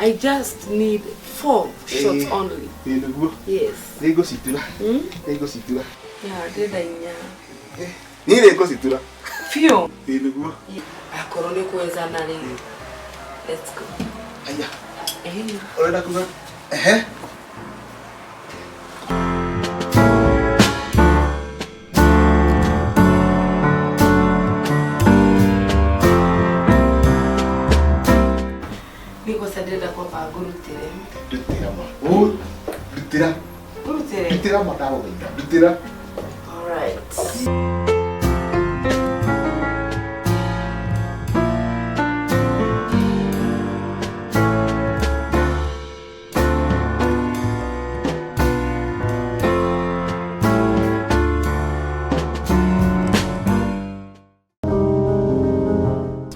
I just need four shots only. Ĩĩ nĩguo. Yes. Nĩ ngũcitura. Nĩ ngũcitura. Yeah, ndĩrenda inya. Niĩ nĩ ngũcitura. Biũ. Ĩĩ nĩguo. Akorwo nĩ kuwezana rĩ. Let's go. Aya. Eh. Ũrenda kuga? Ehe. Nĩ goca ndĩrenda kwamba ngũrutĩre. Ndutĩra ma. Ũ. Ndutĩra. Ngũrutĩre. Ndutĩra ma ndagũthaitha. Ndutĩra. All right.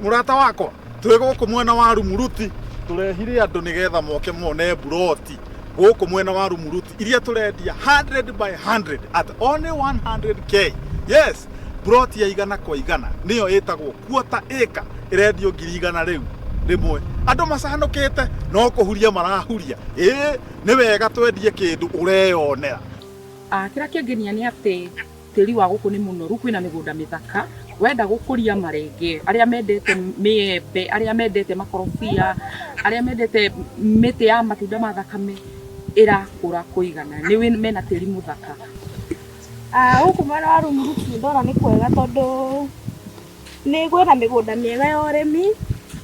Mũrata wakwa, twĩ gũkũ mwena wa Rumuruti, tũrehire andũ nĩgetha moke mone mburoti gũkũ mwena wa Rumuruti iria tũrendia 100 by 100 at only 100K. Yes, mburoti ya igana kwa igana nĩyo ĩtagwo quarter acre, ĩrendio 100,000 rĩu rĩmwe. Andũ macanũkĩte no kũhuria marahuria. Ĩĩ, nĩ wega twendie kĩndũ ũreyonera. Kĩrĩa kĩngenia nĩ atĩ tĩri wa gũkũ nĩ mũnoru, kwĩna mĩgũnda mĩthaka, wenda gũkũria marenge, arĩa mendete mĩembe, arĩa mendete makorobia, arĩa mendete mĩtĩ ya matunda ma thakame ĩrakũra kũigana, nĩ mena tĩri mũthaka. Gũkũ mwena wa Rumuruti ndona nĩ kwega tondũ nĩ kwĩna mĩgũnda mĩega ya ũrĩmi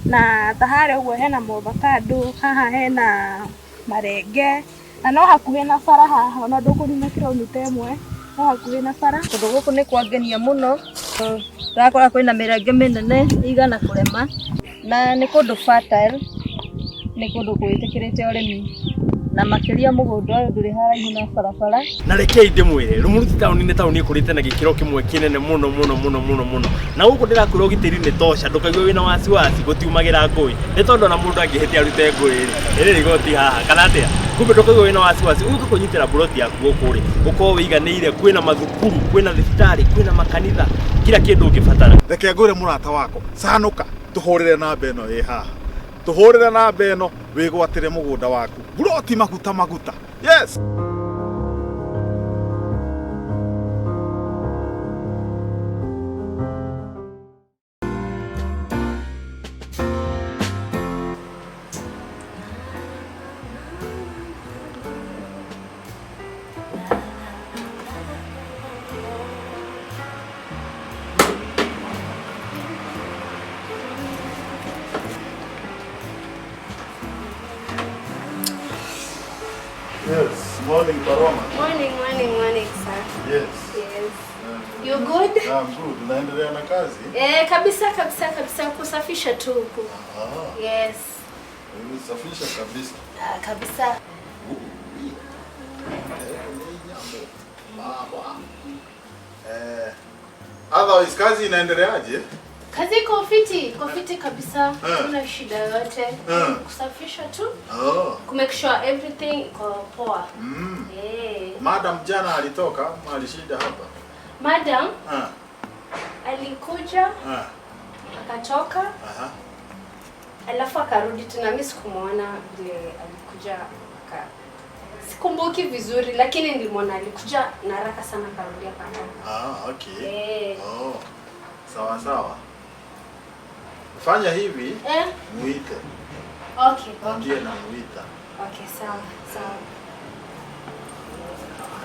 na ta harĩa ũguo hena avocado, haha hena marenge na no hakuhĩ na bara haha ona ndũkũnina kilomita ĩmwe no hakuhĩ na bara. Kũndũ gũkũ nĩ kwangenia mũno, ndakora kwĩna mĩrenge mĩnene igana kũrema na nĩ kũndũ fertile, nĩ kũndũ gwĩtĩkĩrĩte ũrĩmi na makĩria mũgũnda ũyũ ndũrĩ haraihu na barabara. Na rekei ndĩmwĩre, Rumuruti taũni nĩ taũni ĩkũrĩte na gĩkĩro kĩmwe kĩnene mũno mũno mũno mũno mũno. Na gũkũ ndĩrakwĩra ũgitĩri nĩ tosha, ndũkaigue wĩna wasiwasi gũtiumagĩra ngũĩ. Nĩ tondũ ona mũndũ angĩhĩtia arute ngũĩ rĩ, ĩrĩ rigoti haha kana atĩa? Kumbe ndũkaigue wĩna wasiwasi, ũke kwĩnyitĩra mburoti yaku gũkũ rĩ, ũkorwo wĩiganĩire, kwĩna mathukuru, kwĩna thibitarĩ, kwĩna makanitha, kila kĩndũ ũngĩbatara. Reke ngwĩre mũrata wakwa, canũka, tũhũrĩre namba ĩno ĩ haha. Tũhũrĩre namba ĩno wĩgwatĩre mũgũnda waku. Mburoti maguta maguta. Yes. Yes, morning Paroma. Morning, morning, morning, sir. Yes. Yes. You good? I'm good. Unaendelea na kazi? Eh, kabisa kabisa kabisa, kusafisha tu huku. Yes. Umesafisha kabisa. Ah, kabisa. Eh, otherwise kazi inaendeleaje? Kazi iko fiti, iko fiti kabisa. Hakuna shida yoyote. Kusafisha tu. Oh. Ku make sure everything iko poa. Eh. Madam jana alitoka ama alishinda hapa? Madam alikuja akatoka. Alafu akarudi tena, mimi sikumuona vile alikuja sikumbuki vizuri lakini nilimwona alikuja na haraka sana akarudi akatoka. Ah, okay. Eh. Oh. Sawa sawa. Fanya hivi, muite. Okay, okay. Ndiye namuita. Okay, sawa, sawa.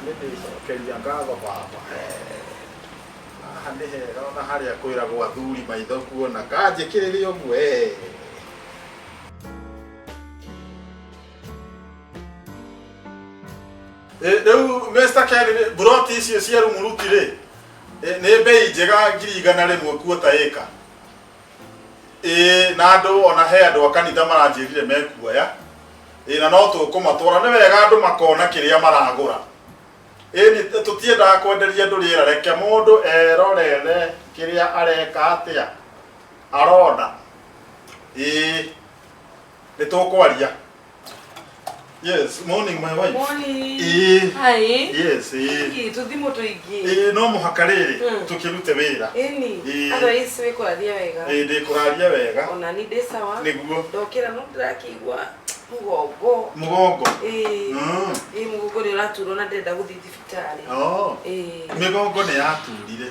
Nĩ ndĩcokeria ngatho baba. Haha nĩ hega ona harĩa kwĩragwo athuri maitho kuona kanjĩkĩrĩre ũguo. Rĩu Mr. Ken, mburoti icio cia Rumuruti rĩ, nĩ bei njega 100,000 quarter acre. Ĩĩ, na andũ ona he andũ a kanitha maranjĩrire mekuoya. Ĩĩ, na no tũkũmatwara, nĩ wega andũ makona kĩrĩa maragũra. Ĩĩ, tũtiendaga kwenderia andũ rĩera, reke mũndũ erorere kĩrĩa areka atĩa arona. Ĩĩ, nĩ tũkwaria. Yes, morning my wife. Morning. Ĩĩ. Hi. Yes, ĩĩ. Ĩĩ, tũthimũ tũingĩ. Ĩĩ, no mũhaka rĩrĩ tũkĩrute wĩra. Ĩni. Ĩĩ. Otherwise wĩ kũraria wega. Ĩĩ, ndĩ kũraria wega. Ona ni ndĩ sawa. Nĩguo. Ndokĩra no ndĩrakĩigua Mũgongo. Mũgongo. Ĩĩ. Ĩĩ, mũgongo nĩ ũraturwo na ndĩrenda gũthiĩ thibitarĩ. Oh. Ĩĩ. Mĩgongo nĩ yaturire,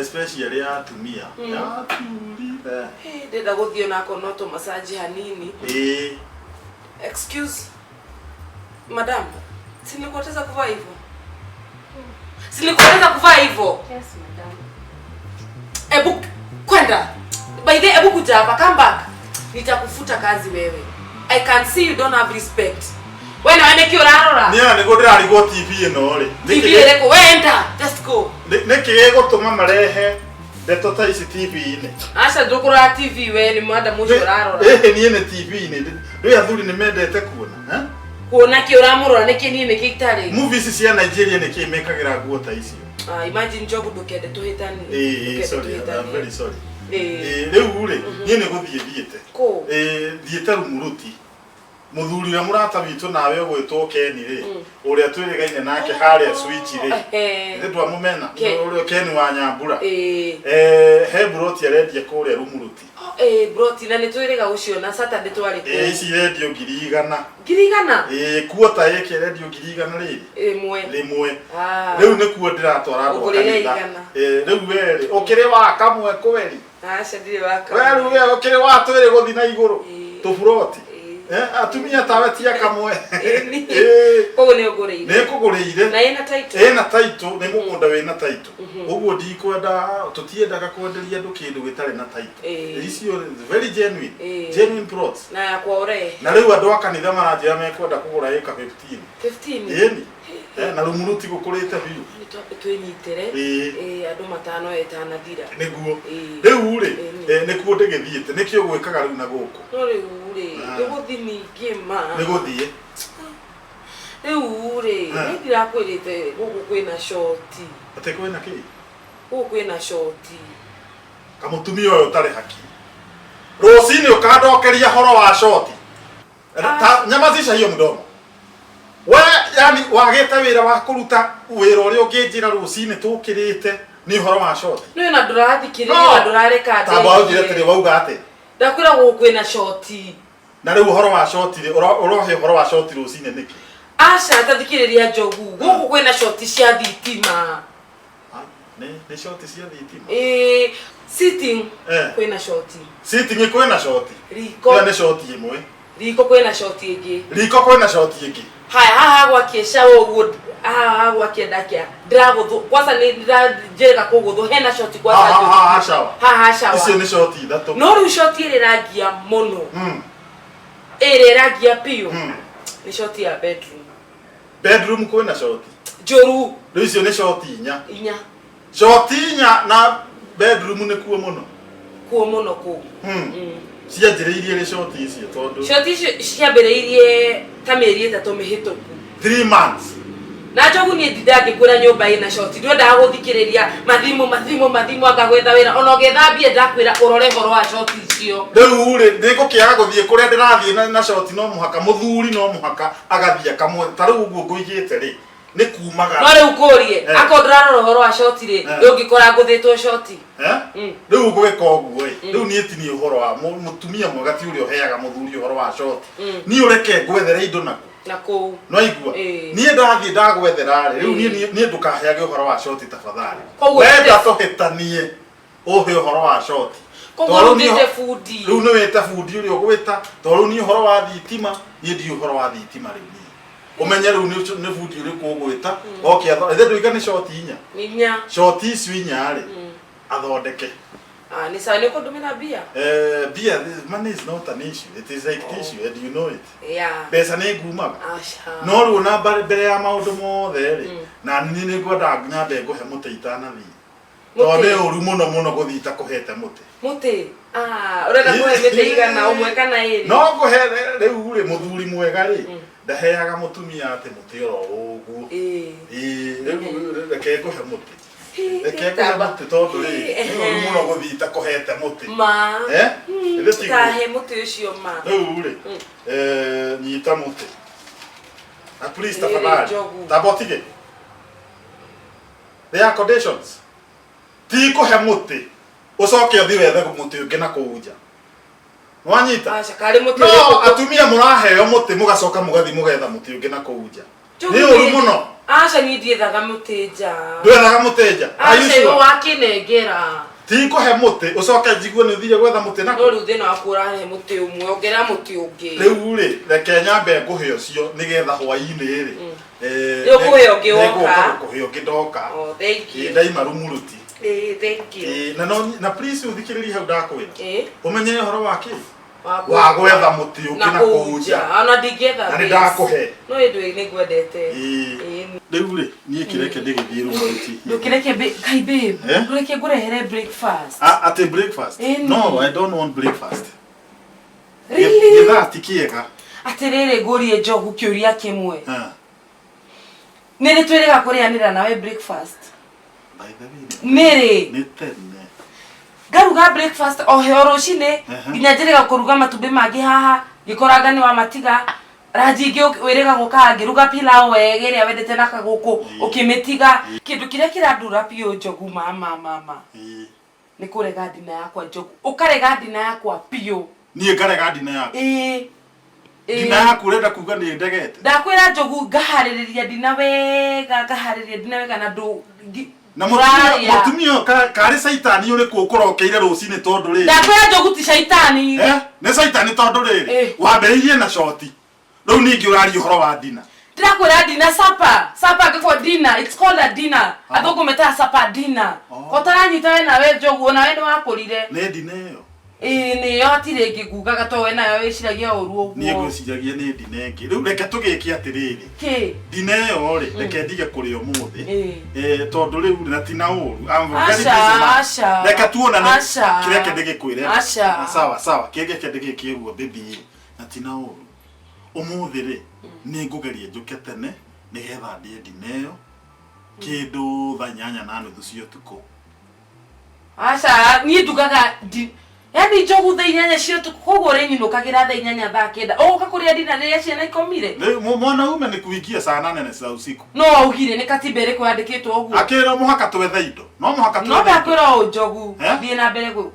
especially ya atumia. Yaturire. Ĩĩ, ndĩrenda gũthiĩ onakorwo no tũmacaji hanini. Ĩĩ. Excuse. Madam, si nilikueleza kuvaa hivyo? Si nilikueleza kuvaa hivyo? Yes, madam. Ebu kwenda. By the way, ebu kuja hapa, come back. Nitakufuta kazi wewe. I can see you don't have respect. Wewe na wewe nĩkĩ ũrarora? Niĩ ona nĩguo ndĩrarigwo TV ĩno rĩ. TV ĩrĩkũ? We enda, just go. Nĩkĩ gĩgũtũma marehe ndeto ta ici TV-inĩ? Aca ndũkũrora TV we nĩ madam ũcio ũrarora. Ĩhĩ niĩ nĩ TV-inĩ. Rĩu athuri nĩ mendete kuona. Eh? Kuona kĩ ũramũrora nĩkĩ niĩ nĩkĩ itarĩ? Movies cia Nigeria nĩkĩ mekagĩra nguo ta icio? Ah, imagine Njogu ndũkende tũhĩtanie. Ĩĩ, Ndũkende sorry, I'm tũhĩtanie. very sorry. Ĩĩ. Ĩĩ, rĩu rĩ, niĩ nĩ gũthiĩ thiĩte. Kũ? Ĩĩ, thiĩte Rumuruti. Mũthuri ũrĩa mũrata witũ nawe ũgwĩtwo Ken rĩ, ũrĩa twĩrĩgaine nake harĩa Switch rĩ. Ehe. Nĩ twamũmena, Ken. ũrĩa Ken wa Nyambura. Ĩĩ. Eh, he buroti arendia kũrĩa Rumuruti. Oh, ĩĩ, broti na nĩ twĩrĩga gũciona Saturday twarĩ Ĩĩ, kũu. ici irendio 100,000. 100,000? Ĩĩ, kuota ĩkĩ irendio 100,000 rĩrĩ. Ĩmwe. Rĩmwe. Ah. Rĩu nĩkuo ndĩratwara andũ a Ũngũrĩre kanitha. igana. Ĩĩ, rĩu we rĩ, ũkĩrĩ wa kamwe kweri. Aca ndirĩ wa We rĩu we ũkĩrĩ wa twĩrĩ gũthiĩ na igũrũ. Ĩĩ. Tũburoti. Ĩĩ. Eh, atumia tawe ti akamwe. Ĩĩ. Ĩĩ. Koguo nĩ ũngũrĩire. Nĩ ngũgũrĩire. Na ĩna title. Ĩna title, nĩ mũgũnda wĩna title. Ũguo ndikwenda, tũtiendaga kwenderia andũ kĩndũ gĩtarĩ na title. Ĩĩ. Icio very genuine. Ĩĩ. Genuine plots. Na yakwa ũrehe. Na rĩu andũ a kanitha maranjĩra mekwenda kũgũra ĩka 15. 15. Ĩni. Eh, na Rumuruti gũkũrĩte biũ. Nĩ twambe twĩnyitĩre. Ĩĩ. Ĩĩ, andũ matano ĩtanathira. Nĩguo. Ĩĩ. Rĩu rĩ, Ĩĩ. eh, nĩkuo ndĩgĩthiĩte. Nĩkĩo ũgwĩkaga rĩu na gũkũ? No rĩu rĩ, Ah. nĩ gũthiĩ ningĩ ma. Nĩ gũthiĩ. Rĩu rĩ, Ah. nĩ ndirakwĩrĩte gũkũ kwĩna shoti. Atĩ kwĩna kĩ? Gũkũ kwĩna shoti. Kamũtumia ũyũ ũtarĩ haki. Rũcinĩ ũkandokeria horo wa shoti. Ta nyama zisha hiyo mdomo. We yani wagĩte wĩra wa kũruta wĩra ũrĩa ũngĩnjĩra rũcinĩ tũkĩrĩte nĩ ũhoro wa shoti. Nĩ na ndũrathikĩrĩria No. na ndũrareka Tamba ũnjĩre atĩrĩ wauga atĩ. Ndakwĩra gũkũ kwĩna shoti. Na rĩu ũhoro wa shoti rĩ, ũrohe ũhoro wa shoti rũcinĩ nĩkĩ? Aca ta thikĩrĩria Njogu, gũkũ kwĩna shoti cia thitima. Ah, nĩ shoti cia thitima. Ĩĩ, sitting Eh. kwĩna shoti. Sitting kwĩna shoti. Riko. Ĩyo nĩ shoti ĩmwe. Riko kwĩna shoti ĩngĩ. Riko kwĩna shoti ĩngĩ. Haya, haha gwakia shower ũguo, haha gwakia ndakia. Ndĩragũthwo, kwanza nĩ ndĩranjĩrĩga kũgũthwo, hena shoti kwanza. Haha Njogu. haha shower. Haha shower. Icio nĩ shoti ithatũ. No rĩu shoti ĩrĩa ĩrangia mũno, ĩrĩa ĩrangia biũ, nĩ shoti ya bedroom. Bedroom kwĩna shoti. Njũru. Rĩu icio nĩ shoti inya. Inya. Shoti inya na bedroom nĩkuo mũno. Kuo mũno kũu. Cianjĩrĩirie rĩ shoti icio tondũ Shoti icio ciambĩrĩirie ta mĩeri 3 mĩhĩtũku. 3 months. Na Njogu niĩ ndingĩkwĩra nyũmba ĩna shoti, ndwendaga gũthikĩrĩria mathimũ mathimũ mathimũ anga gwetha wĩra, ona ũgĩthambie ndakwĩra ũrore ũhoro wa shoti icio. Rĩu rĩ nĩngũkĩaga gũthiĩ kũrĩa ndĩrathiĩ na shoti no mũhaka mũthuri no mũhaka agathiĩ akamwe ta rĩu ũguo ngũigĩte rĩ nĩ kumaga. No rĩu ngũrie, Eh. akorwo ndũrarora ũhoro wa shoti rĩ, Eh. ndũngĩkora ngũthĩtwo shoti. Eh? Rĩu ngũgĩka ũguo ĩ, rĩu niĩ ti niĩ ũhoro wa mũtumia mwega ti ũrĩa ũheaga mũthuri ũhoro wa shoti. Niĩ ũreke ngwethere indo nakuo. Na kũu. No igua. Ĩĩ. Niĩ ndathiĩ ndagwethera rĩ, rĩu Ĩĩ. niĩ ndũkaheage ũhoro wa shoti tafadhali. Koguo Wenda wĩte- tũhĩtanie ũhe ũhoro wa shoti. Koguo Tondũ rĩu niĩ wĩte bundi. Rĩu nĩ wĩte bundi ũrĩa ũgwĩta, tondũ rĩu niĩ ũhoro wa thitima, niĩ ndiũĩ ũhoro wa thitima rĩu niĩ. Ũmenye rĩu nĩ bundi ũrĩkũ ũgwĩta, oke ithe ndũiga nĩ shoti inya. Inya. Shoti icio inya rĩ, athondeke. Ah, nĩ sawa, nĩ ũkũndũmĩra mbia? Eh, mbia, money is not an issue. It is like tissue and you know it. Yeah. Mbeca nĩ ngumaga. Aca. No rĩu na mbere ya maũndũ mothe rĩ, na niĩ nĩ ngwenda nyambe ngũhe mũtĩ itanathiĩ. Tondũ nĩ ũru mũno mũno gũthiĩ itakũhete mũtĩ. Mũtĩ? Ah, ũrenda kũhe mĩtĩ igana ũmwe kana ĩrĩ? No ngũhe rĩu rĩ, mũthuri mwega rĩ, ndaheaga mũtumia atĩ mũtĩ oro ũguo. Ĩĩ. Ĩĩ, rĩu reke ngũhe mũtĩ. Reke ngũhe mũtĩ tondũ rĩ, nĩ ũru mũno gũthiĩ itakũhete mũtĩ. Ma. Eh? Ĩthĩ tiguo? Tahe mũtĩ ũcio ma. Rĩu rĩ, eh, nyita mũtĩ. Na please Rĩrĩ tafadhali, njogu. tamba ũtige. There are conditions. Ti kũhe mũtĩ, ũcoke ũthiĩ wethe mũtĩ ũngĩ na kũu nja. Wanyita? Aca karĩ mũtĩ No ũrĩkũ? atumia mũraheo mũtĩ mũgacoka mũgathiĩ mũgetha mũtĩ ũngĩ na kũu nja. Nĩ ũru mũno. Aca niĩ ndiethaga mũtĩ nja. Ndwethaga mũtĩ nja. Are you Aca sure? iwe wakĩnengera. Tikũhe mũtĩ ũcoke njigue nĩ ũthire gwetha mũtĩ No nako. rĩu thĩna waku ũrahe mũtĩ ũmwe ongerera mũtĩ ũngĩ. Rĩu rĩ reke nyambe ngũhe ũcio nĩgetha hwaĩ-inĩ rĩ. Nĩ ũkũhe ũngĩ woka. Nĩngũka gũkũhe ũngĩ ndoka. Oh, thank you. Ndaima rumuruti. Thank you. Na no na please ũthikĩrĩrie hau ndakwĩra. Ũmenye ũhoro wa kĩ? Wa Wa gwetha mũtĩ ũngĩ na kũu nja. Ona ndingĩetha Na nĩ base. ndakũhe. No ĩndũ nĩ ngwendete. Rĩu rĩ niĩ kĩreke ndĩgĩthiĩ rumuruti. Ndũkĩreke kai babe. Eh? Ndũreke ngũrehere breakfast. Atĩ breakfast? Ĩni. No, I don't want breakfast. Really? Gĩthaa ti kĩega. Atĩrĩrĩ ngũrie njogu kĩũria kĩmwe. Ah. Nĩ rĩ twĩrĩga kũrĩanĩra nawe breakfast? By the way, Nĩ rĩ? Nĩ tene. Ngaruga breakfast o heo rũcinĩ Ehe. nginya njĩrĩga kũruga matumbĩ mangĩ haha ngĩkoranga nĩ wamatiga ranji ingĩ wĩrĩga gũka ngĩruga pilau wega ĩrĩa wendete na kagũkũ ũkĩmĩtiga. Kĩndũ kĩrĩa kĩrandura biũ njogu mama mama nĩ kũrega ndina yakwa njogu ũkarega ndina yakwa biũ. Niĩ ngarega ndina yaku. Ĩĩ. Ndina yaku ũrenda kuga nĩ ndegete? Ndakwĩra njogu ngaharĩrĩria ndina wega ngaharĩrĩria ndina wega na ndũ Na mũtumia mũtumia ũyũ karĩ caitani ũrĩkũ ũkũrokeire rũcinĩ tondũ rĩrĩ? Ndakwĩra njogu ti caitani. Nĩ caitani tondũ rĩrĩ wambĩrĩirie na coti rĩu ningĩ ũraria ũhoro wa ndina. Ndĩrakwĩra ndina supper supper ngĩkwo dinner, it's called a dinner. Athũngũ metaga supper dinner. Kotaranyita we nawe njogu ona we nĩ wakũrire. Nĩ ndina ĩyo? Ĩĩ nĩyo hatirĩ ĩngĩ ngugaga to we nayo wĩciragia ũru Niĩ ũguo. ngwĩciragia nĩ ndina ĩngĩ. Rĩu reke tũgĩke atĩrĩrĩ. Kĩ? Ndina ĩyo rĩ reke ndige kũrĩa ũmũthĩ. Tondũ rĩu na ti na ũru. I'm very busy Aca, man. aca. Reke tuonane. Aca. Kĩreke ndĩgĩkwĩre. Aca. Sawa sawa. Kĩreke ndĩgĩkie ũguo baby. Na ti na ũru. Ũmũthĩ rĩ nĩ ngũgeria njũke tene nĩgetha ndĩe ndina ĩyo kĩndũ thaa inyanya na nuthu cia ũtukũ. Aca niĩ ndugaga yani njogu thaa inyanya cia ũtukũ koguo ũrĩnyinũkagĩra thaa inyanya thaa kenda ũgũka kũrĩa ndina rĩrĩa ciana ikomire. Rĩu mwanaume nĩ kuingia saa nane za usiku. No waugire nĩ katiba ĩrĩkũ yandĩkĩtwo ũguo? Akĩrwo mũhaka twethe indo. No mũhaka No twethe indo. ndakwĩra ũũ njogu thiĩ na mbere gwĩ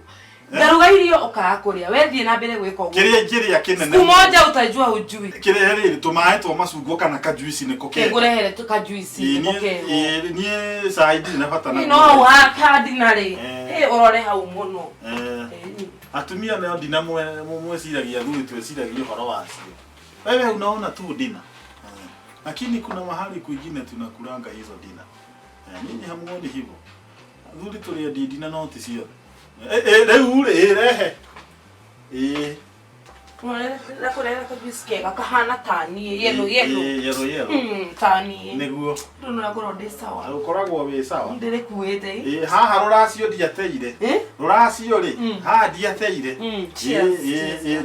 ngaruga irio ũkaga kũrĩa we thiĩ na mbere gwĩka ũguo. Kĩrĩa ingĩrĩa kĩnene. Siku moja utajua hujui. Kĩrĩa rĩrĩ tũmaĩ twa macungwa kana kajuici nĩko kega. Ngũrehere tũkajuici nĩko kega. Niĩ cai ndirĩ na bata Niĩ no hau ha ndina rĩ ũrore hau mũno. Atumia nao ndina mweciragia athuri tweciragia ũhoro wacio. Wewe unaona tu ndina. Lakini kuna mahali kwingine tunakulanga hizo ndina. Nyinyi hamuoni hivyo. Athuri tũrĩ ndina no ti ciothe. Rĩu rĩ rehe. Ndakũrehera kajuici kega kahana ta niĩ yellow yellow. Yellow yellow. Ta niĩ. Nĩguo. Rĩu no ngorwo ndĩ sawa. Ũkoragwo wĩ sawa. Ndĩrĩkuĩte. Haha rũracio ndiateire. Rũracio rĩ haha ndiateire. Cheers.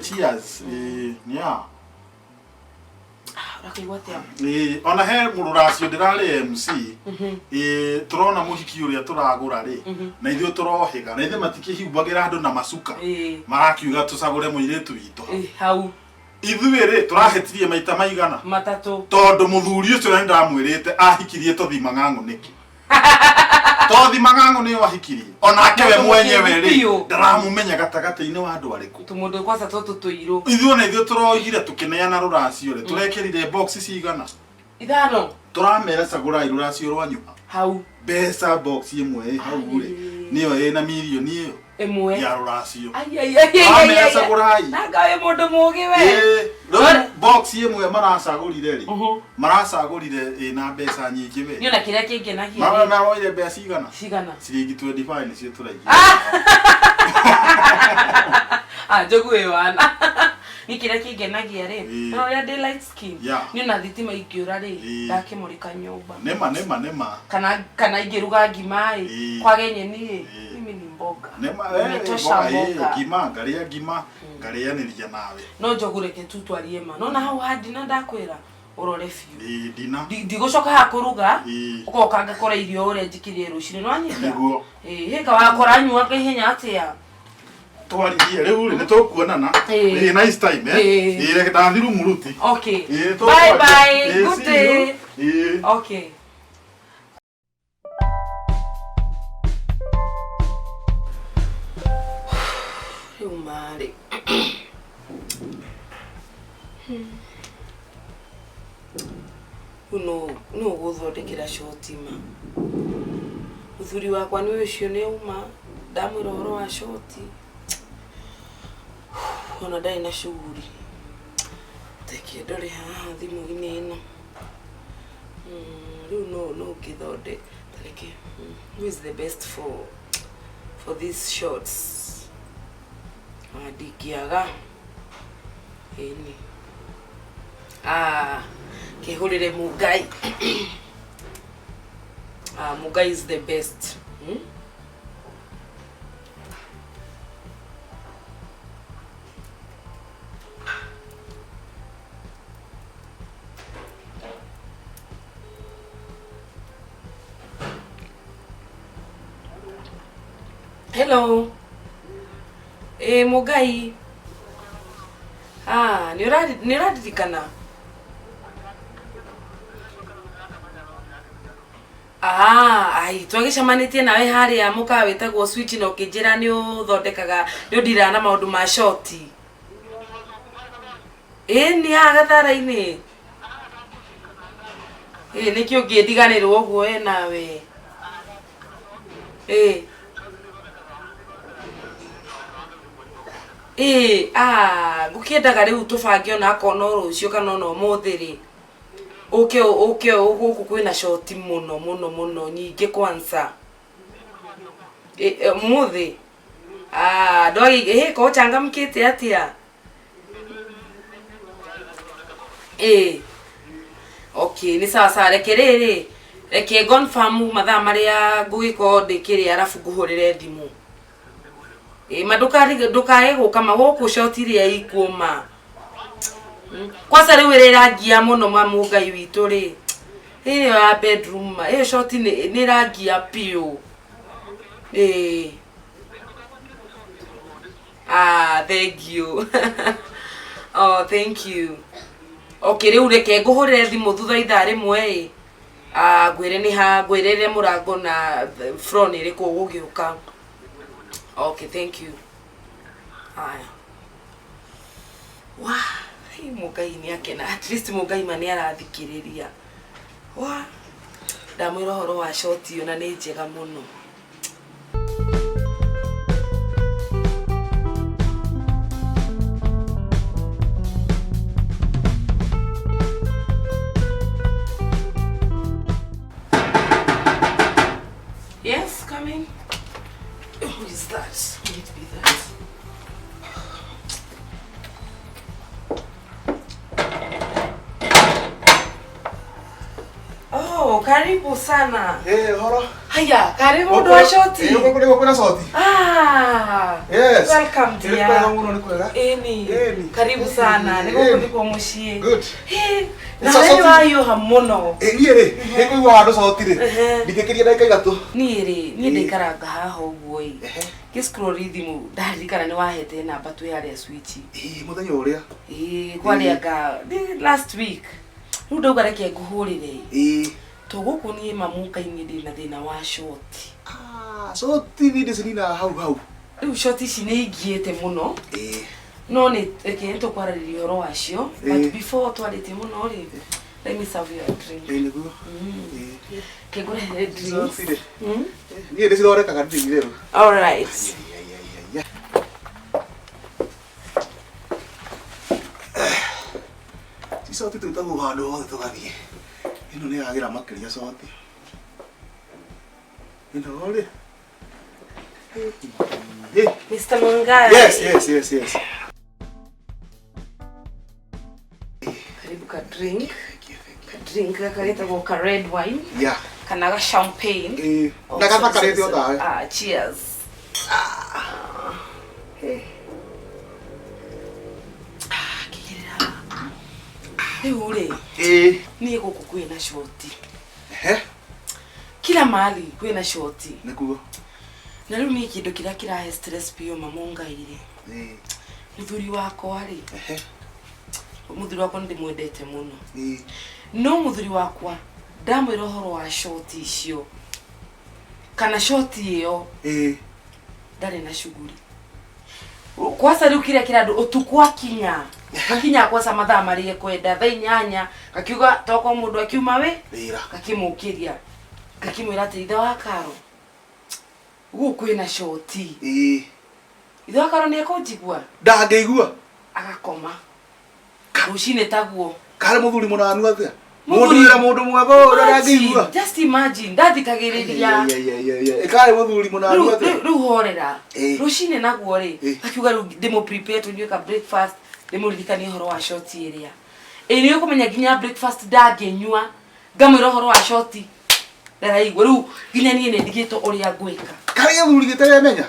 Cheers. Yeah. Ũrakĩigua atĩa? Ona he mũrũracio ndĩrarĩ MC. Tũrona mũhiki ũrĩa tũragũra rĩ na ithuĩ tũrohĩga na ithuĩ matikĩhumbagĩra andũ na macuka marakiuga tũcagũre mũirĩtu witũ hau. Ithuĩ rĩ tũrahĩtirie maita maigana? Matatũ. Tondũ mũthuri ũcio na nĩndamwĩrĩte ahikirie Tothi Mang'ang'ũ nĩkĩ? Tothi Mang'ang'ũ nĩwe ahikirie onake we mwenyewe rĩ ndaramũmenya gatagatĩ-inĩ wa andũ arĩkũ. Tũmũndũ kwanza tũtũ tũirũ. Ithuĩ ona ithuĩ tũroigire tũkĩneana rũracio rĩ tũrekĩrire box cigana? Ithano. Tũramera cagũrai rũracio rwanyu hau. Mbeca box ĩmwe ĩ hau rĩ nĩyo ĩna mirioni ĩyo ĩmwe ya rũracio. Ai ai ai ai. Tũramera cagũrai. Nanga wĩ mũndũ mũũgĩ we. Rĩu box ĩmwe maracagũrire rĩ maracagũrire ĩna mbeca nyingĩ we. Niĩ ona kĩrĩa kĩngenagia. Maroire mbeca cigana? Cigana? Ciringi 25 nĩcio tũraigire. Njogu ĩ wana. Niĩ kĩrĩa kĩngenagia rĩ no ũrĩa ndĩ light skin niĩ ona thitima ingĩũra rĩ ndakĩmũrĩka nyũmba. Nĩma nĩma nĩma. Kana ingĩruga ngima ĩ kwage nyeni ĩ mimi ni mboga. Nĩma Nimetosha mboga. Ngima ngarĩa ngima ngarĩanĩria nawe. No njogu reke tu twarie ma. Nona hau ha ndina ndakwĩra ũrore biũ. Ndina. Ndigũcoka haha kũruga ũgoka ngakora irio ũrĩa njĩkĩrire rũcinĩ nĩwanyita? Nĩguo. Hĩka wakora nyuaga ihenya atĩa? Twaririe rĩu rĩ nĩtũkuonana. Nice time eh. Ndathiĩ Rumuruti. Okay. Bye bye. Good day. Okay. Rĩu marĩ. Rĩu no ũgũthondekera shoti ma. Mũthuri wakwa nĩ ũcio nĩ auma ndamwĩra ũhoro wa shoti ona ndarĩ na shughuli. Reke ndore haha thimũ-inĩ ĩno. Rĩu no ngĩthonde ta reke who is the best for these shots? Ah, ndingĩaga. Ĩni. Ah, kĩhũrĩre Mungai. Ah, Mungai is the best. Hello. Eh, Mungai. Ah, nĩ ũraririkana? Ah, ai, twagĩcemanĩtie nawe harĩa mũkawa wĩtagwo Switch na ũkĩnjĩra nĩ ũthondekaga nĩ ũndiraga na maũndũ ma shoti. Ĩ nĩ haha Gathara-inĩ. Ĩ nĩkĩ ũngĩndiganĩrwo ũguo we nawe? Ĩ. Ĩ, ah, ngũkĩendaga rĩu tũbange ona akorwo no rũciũ kana ona ũmũthĩ rĩ. Ũke ũke gũkũ kwĩna shoti mũno mũno mũno nyingĩ kwanza. Ĩ ũmũthĩ? Ah, ndwagĩ ĩ ko ũchangamkĩte atĩa? Ĩ. Okay, nĩ sawa sawa reke rĩrĩ reke confirm mathaa marĩa ngũgĩkorwo ndĩkĩrĩa arabu ngũhũrĩre thimũ. Ĩ ma ndũkae gũka ma gũkũ shoti iria ikuo ma. Kwanza rĩu ĩrĩa ĩrangia mũno ma Mũngai witũ rĩ ĩyo ya bedroom ma ĩyo shoti nĩ ĩrangia biũ. Ĩ. Ah, thank you. Oh, thank you. Okay, rĩu reke ngũhũrĩre thimũ thutha ithaa rĩmwe ĩ. Ah, ngwĩre nĩ ha ngwĩrĩre mũrango na floor nĩ ĩrĩkũ ũgũgĩũka. Okay, thank you. Haya. Wa, hey, Mũngai nĩ akena. At least Mũngai ma nĩ arathikĩrĩria. Wa, ndamwĩra ũhoro wa shoti ĩyo na nĩ njega mũno. Yes, come in. Who is that? Who would be that? Oh, karibu sana. Eh, horo. Haya, karibu ndo wa shoti. Eh, huko niko kuna shoti. Ah. Yes. Welcome Nĩ dear. kwega mũno nĩ kwega. Ĩni. Ĩni. Karibu sana. Nĩ gũkũ nĩkuo mũciĩ. Good. Hey, na Sasa we shoti- wayũha mũno. Ĩ niĩ rĩ, nĩ kũigua handũ coti rĩ. Ehe. Ndingĩkĩria ndagĩka ithatũ. Niĩ rĩ, niĩ Ĩ. ndaikaranga haha ũguo ĩ. Ehe. Ngĩ-scroll thimũ ndaririkana nĩ wahete namba twĩ harĩa Switch. Ĩ mũthenya ũrĩa. Ĩ kwarĩanga last week. Rĩu ndauga reke ngũhũrĩre. Ĩ. To gũkũ niĩ mamuka-inĩ ndĩna thĩna wa shoti. Ah, coti niĩ ndĩcininaga hau hau. Rĩu shoti ici nĩ ingiĩte mũno. Ĩ. No nĩ reke nĩ tũkwarĩrĩria ũhoro wacio. Ĩ. But before twarĩtie mũno rĩ, let me serve you a drink. Ĩ nĩguo. Ĩ. Reke ngũrehere drinks. Coti rĩ. Niĩ ndĩcithondekaga ndirĩ itherũ. All right. Ai, ai, ai, ai. Ti coti twĩtagwo handũ hothe tũgathiĩ. Ĩno nĩ yagĩra makĩria coti. Ĩno rĩ. Ĩ. Mr. Mungai. Yes, yes, yes, yes. Karibu ka drink. Thank you, thank you. Ka drink gaka getagwo ka red wine Yeah. kana ga champagne. Ĩ. Oh, Na sorry, gathakarĩte sorry, o tawe. sorry. Ah, cheers. Ah, kĩgĩrĩra. Rĩu rĩ, Ĩ. niĩ gũkũ kwĩna shoti. Ehe. Kila mahali kwĩna shoti. Nĩguo. Na rĩu niĩ kĩndũ kĩrĩa kĩrahe stress biũ mamungai rĩ. Ĩ. Mũthuri wakwa rĩ, Ehe. mũthuri wakwa nĩ ndĩmwendete mũno. Ĩ. No mũthuri wakwa ndamwĩra ũhoro wa shoti icio kana shoti ĩyo Ĩ. ndarĩ na shughuli. Kwanza rĩu kĩrĩa kĩrandũ ũtukũ akinya Gakinya kwaca mathaa marĩa ekwenda thaa 8 gakiuga toko mũndũ akiuma wĩ Wĩra. Gakĩmũkĩria gakĩmwĩra atĩ ithe wa Karo gũkũ kwĩna shoti. Ĩĩ. Ithe wa Karo nĩ ekũnjigua. Ndangĩigua. Agakoma rũcinĩ taguo. Karĩ mũthuri mũnanu atĩa? Mũthuri- Mũndũ wĩra mũndũ mwega ũyũ ndangĩigua. Just imagine ndathikagĩrĩria. Ĩkarĩ mũthuri mũnanu Rĩu- atĩa? Rĩu horera. Ĩĩ. Rũcinĩ naguo rĩ, Ĩĩ. akiuga rĩu ndĩmũ prepare tũnyue ka breakfast, ndĩmũririkanie ũhoro wa shoti ĩrĩa ĩ nĩ ũkũmenya nginya breakfast ndangĩnyua ngamwĩra ũhoro wa shoti ndaraigua. Rĩu nginya niĩ nĩ ndigĩtwo ũrĩa ngwĩka. Karĩ gĩthuri gĩtaremenya.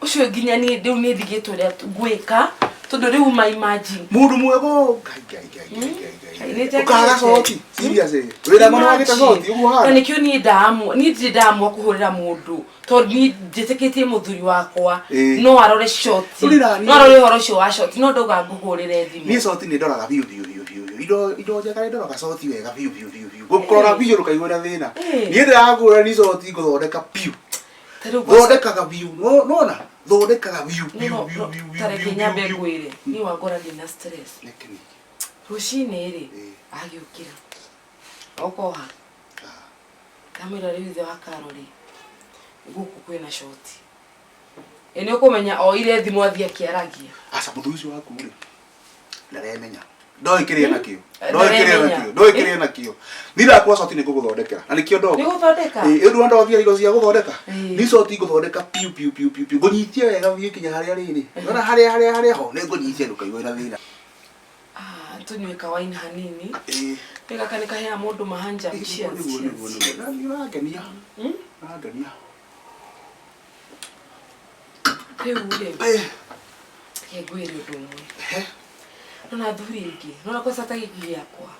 Ũcio nginya niĩ rĩu nĩ ndigĩtwo ũrĩa ngwĩka tondũ rĩu ma imagine. Mũndũ mwega ũyũ, Ngai, Ngai, Ngai, Ngai, Ngai, Ngai, Ngai. nĩ njagĩrĩte. Ũkaga coti serious ĩ. Wĩra mwana wagĩte coti ũguo Na hana. nĩkĩo niĩ ndamua, niĩ ndirĩ ndamua kũhũrĩra mũndũ tondũ niĩ njĩtĩkĩtie mũthuri wakwa Ĩĩ. no arore shoti, Rĩu niĩ- no arore ũhoro ũcio wa shoti, no ndauga ngũhũrĩre Niĩ thimũ. coti nĩ ndoraga biũ biũ biũ biũ biũ. Indo njega nĩ ndoraga coti wega biũ biũ biũ biũ. Ngũkũrora biũ ndũkaigua na thĩna. Ĩĩ. Niĩ ndĩrakũra ni coti ngũthondeka biũ. Ta rĩu kwa- Thondekaga biũ. Nona thondekaga biũ No, biũ no, biũ no, biũ biũ. ta reke biũ, nyambe biũ. ngwĩre niĩ wangora ndĩna stress. Nĩkĩ nĩkĩ? Rũcinĩ rĩ, Ĩĩ. agĩũkĩra okoha ndamwĩra rĩu ithe wa Karo rĩ, gũkũ kwĩna shoti. Ĩ nĩ ũkũmenya oire thimũ athiĩ akĩaragia. Aca mũthuri ũcio waku rĩ ndaremenya. Ndoĩ kĩrĩa nakĩo. Ndoĩ kĩrĩa Ndaremenya. nakĩo. Ndoĩ kĩrĩa nakĩo. Niĩ ndakũra coti nĩ ngũgũthondekera. Na nĩkĩo ndoka. Nĩ gũthondeka? Ĩĩ, ũndũ wa ndothia indo cia gũthondeka. Ĩĩ. Nĩ coti ngũthondeka piu piu piu piu piu. Ngũnyitie wega biũ kinya harĩa rĩrĩ. Nona harĩa harĩa harĩa ho nĩ ngũnyitie ndũkaigua na thĩna. Ah, tũnyue kawaini hanini. Ĩĩ. Nĩ gaka nĩ kaheaga mũndũ mahanja. Nĩguo, Cheers, nĩguo, cheers, nĩguo, nĩguo. cheers. Na nĩ ũrangenia. Ũrangenia. Rĩu rĩ, Ĩĩ. reke ngwĩre ũndũ ũmwe. Ehe. Nona athuri aingĩ, nona kwanza ta gĩkĩ gĩakwa.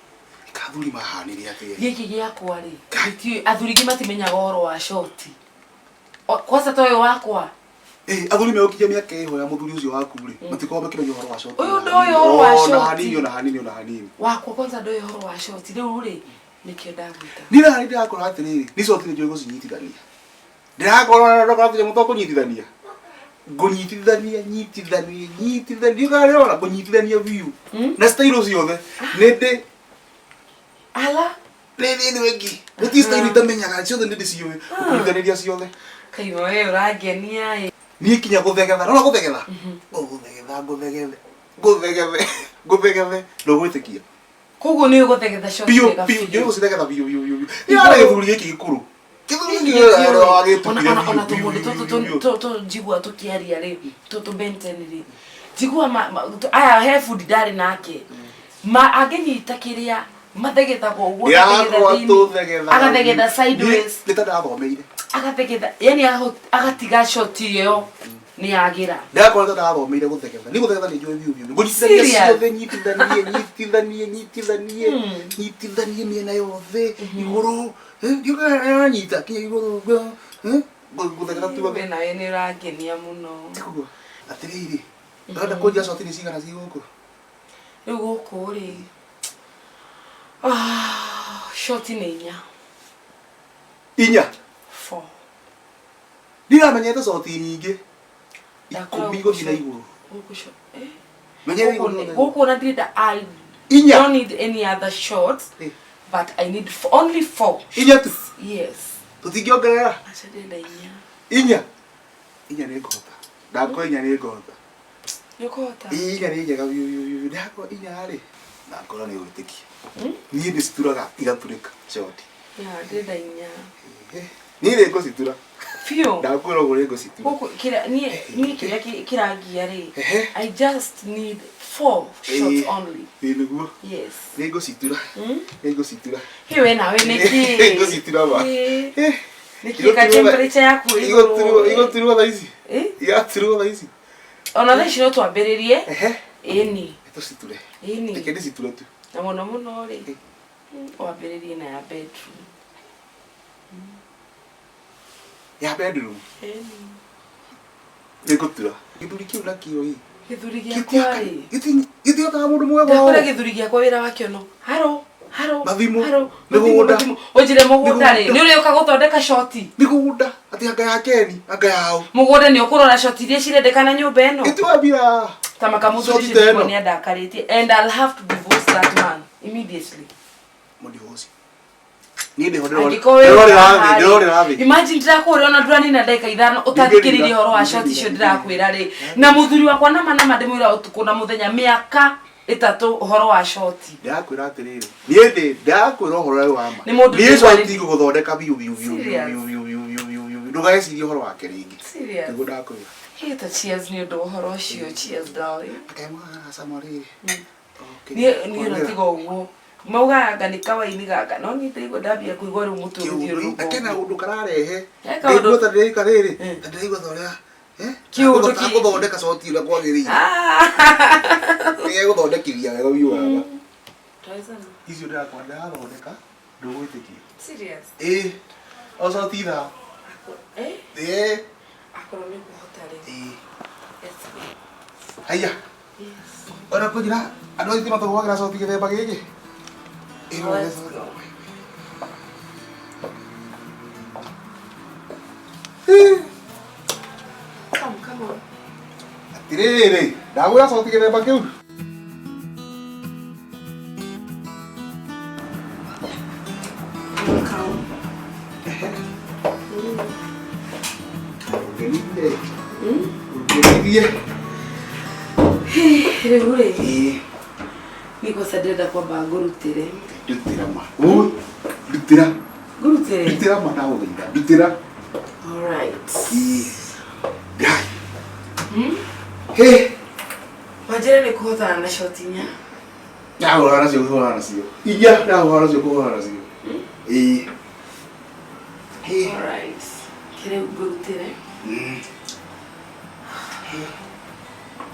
Kathuri mahanire atĩa? Gĩkĩ gĩakwa rĩ, gĩtiũĩ, athuri aingĩ matimenyaga ũhoro wa shoti. Kwanza ta ũyũ wakwa. Ĩĩ, athuri megũkinyia mĩaka ĩho ya mũthuri ũcio waku rĩ, matikoragwo makĩmenya ũhoro wa coti. Ũyũ ona ndoĩ ũhoro wa hanini. Ona coti. hanini, ona hanini, ona hanini. Wakwa kwanza ndoĩ ũhoro wa shoti. Rĩu rĩ, nĩkĩo ndagwĩta. Niĩ na ndĩrakora atĩrĩrĩ, nĩ coti nĩ njũĩ gũcinyitithania. Ndĩrakora ndakora tũnyamũ twa kũnyitithania. Ngũnyitithania, nyitithanie, nyitithanie, ũkarĩona ngũnyitithania biũ. Na style ciothe. Nĩ ndĩ Ala, nĩ nĩ nĩ wengi. Gũtirĩ style itamenyaga, ciothe nĩ ndĩciũĩ. Ngũnyitithania ciothe. kaima we ũrangenia ĩ. Niĩ kinya gũthegetha, nona gũthegetha? Ngũgũthegetha, ngũthegethe, ngũthegethe, ngũthegethe, ndũgwĩtĩkia. Koguo nĩ ũgũthegetha shoti Biũ wega biũ, biũ. njũĩ gũcithegetha biũ biũ biũ biũ. Nĩ gĩthuri gĩkĩ gĩkũrũ. Gĩthuri gĩkĩ wagĩtukire Ona ona biũ biũ tũmũndũ biũ tũtũ biũ. tũtũ njigua tũkĩaria rĩ, tũtũ Benten rĩ. Njigua aya he bundi ndarĩ nake. Ma angĩnyita kĩrĩa mathegethagwo ũguo agathegetha Ndĩrakora thĩinĩ, tũthegethaga agathegetha biũ. sideways. Nĩ ta ndathomeire. Agathegetha, yani agatiga shoti ĩyo nĩ yagĩra. Ndĩrakora ta ndathomeire gũthegetha. Niĩ gũthegetha nĩ njũĩ biũ biũ. Ngũnyitithania Serious? ciothe, nyitithanie, nyitithanie, nyitithanie, nyitithanie mĩena yothe, igũrũ. Ndiũkanyita kinya igũrũ. Ngũthegetha tuothe. We nawe nĩ ũrangenia mũno. Tiguo. Atĩrĩrĩ, ũrenda kũnjia coti nĩ cigana ci gũkũ? Rĩu gũkũ rĩ, shoti nĩ 4. 4? 4. Ndiramenyete coti nyingĩ. 10 gũthiĩ na igũrũ. Gũkũ eh? Menyere Gũkũ igũrũ nĩ- na igũrũ. gũkũ na ndirenda I 4. don't need any other shots, but I need only 4. 4 tu? Yes. Tũtingĩongerera? Aca ndĩrenda 4. 4? 4 nĩ ngũhota. Ndakwa 4 nĩ ngũhota. Nĩ ũkũhota? Ĩĩ, 4 nĩ njega biũ biũ biũ. Ndakwa 4 rĩ, ndakora nĩ ũgwĩtĩkia. Niĩ ndĩcituraga igaturĩka coti. Ya, ndĩrenda 4. Niĩ nĩ ngũcitura. Biũ? Ndakwĩra ũguo nĩ ngũcitura. Gũkũ kĩrĩa niĩ kĩrĩa kĩrangia rĩ, I just need 4 shots only. Ĩĩ nĩguo. Yes. Nĩ ngũcitura. Nĩ ngũcitura. Hĩ we nawe nĩkĩ? Nĩ ngũcitura ma. Ĩĩ. Nĩkĩ ka temperature yaku ĩ igũrũ? Igũturwo thaa ici. Ĩ? Igaturwo thaa ici. Ona thaa ici no twambĩrĩrie. Ĩni. Tũciture. Ĩni. Reke ndĩciture tu. Na mũno mũno rĩ, wambĩrĩrie na ya bedroom. Ya bedroom? Ĩni. Nĩ ngũtura. Gĩthuri kĩu nakĩo ĩ. Gĩthuri gĩakwa rĩ. Gĩtihotaga mũndũ mwega Ndakora ũũ. gĩthuri gĩakwa wĩra wakĩo no. Haro, haro. Mathimũ, Haro. mĩgũnda. Mathimũ. Ũnjĩre mũgũnda rĩ, Mĩgũnda. nĩ ũrĩũka gũthondeka shoti. Mĩgũnda, atĩ anga ya Keni, anga yao. Mũgũnda nĩ ũkũrora shoti iria cirendekana nyũmba ĩno. Ĩtiwambia. Ta maka mũthuri Short ũcio ta ĩno. ndikuona nĩandakarĩtie and I'll have to divorce that man immediately. Mũdivorce. Niĩ ndĩho Angĩkorwo wĩ ndĩrorera thĩ, haha rĩ, ndĩrorera thĩ. Imagine ndĩrakwĩra ona ndũranina ndagĩka ithano ũtathikĩrĩirie ũhoro wa short icio ndĩrakwĩra rĩ na mũthuri wakwa nama nama ndĩmwĩra ũtukũ na mũthenya mĩaka ĩtatũ ũhoro wa short. Ndĩrakwĩra atĩrĩrĩ, niĩ ndĩ ndĩrakwĩra ũhoro ũyũ wa ma. Nĩ mũndũ Niĩ ndĩkwari- short ngũgũthondeka biũ biũ biũ biũ Serious? biũ biũ biũ biũ biũ biũ. Ndũgecirie ũhoro wake rĩngĩ. Serious? Nĩguo ndakwĩra. Hey, ta cheers nĩ ũndũ wa ũhoro ũcio. Cheers darling. Akemwagacama rĩrĩ. Okay. Niĩ niĩ ona tiga ũguo maugaga nĩ kawaini gaka no niĩ ndĩraigua ndambia kũigua rĩu mũtwe ũgĩthiũrũrũka Akena ũguo. ũndũ kararehe. He kaũndũ- Ndĩraigua ta ndĩraika rĩrĩ. Eh. Ta ndĩraigua ta ũrĩa. Eh? Kĩũndũ kĩ- Gũthondeka coti ũrĩa kwagĩrĩire. Ah. Nĩgegũthondekithia wega biũ baba. Twawezana? Icio ndĩrakwa ndĩrathondeka ndũgwĩtĩkia. Serious? Ĩĩ. O coti ithaa. Eh? Ĩĩ. Akorwo nĩ ũkũhota rĩ. Ĩĩ. Let's go. Haiya. Ona kũnjĩra andũ a thitima tũhũthagĩra coti gĩthemba gĩkĩ. Ĩĩ, no Let's wega. go. Ĩĩ. Come, come on. Atĩrĩrĩ, ndagwĩra coti gĩthemba kĩu. Welcome. Ũngenithie. Ũngenithie. Rĩu rĩ, Ĩĩ. niĩ kwanza ndĩrenda kwamba ngũrutĩre. Ndutĩra ma. Ũ, ndutĩra. Ngũrutĩre? Ndutĩra ma ndagũthaitha. Ndutĩra. Alright. Ĩĩ. Ngai. Hĩ. Wanjĩre nĩ kũhotana na shoti inya. Ndahũrana nacio kũhũrana nacio. Inya ndahũrana nacio kũhũrana nacio. Ĩĩ. Hĩ. Alright. Kĩrĩu ngũrutĩre.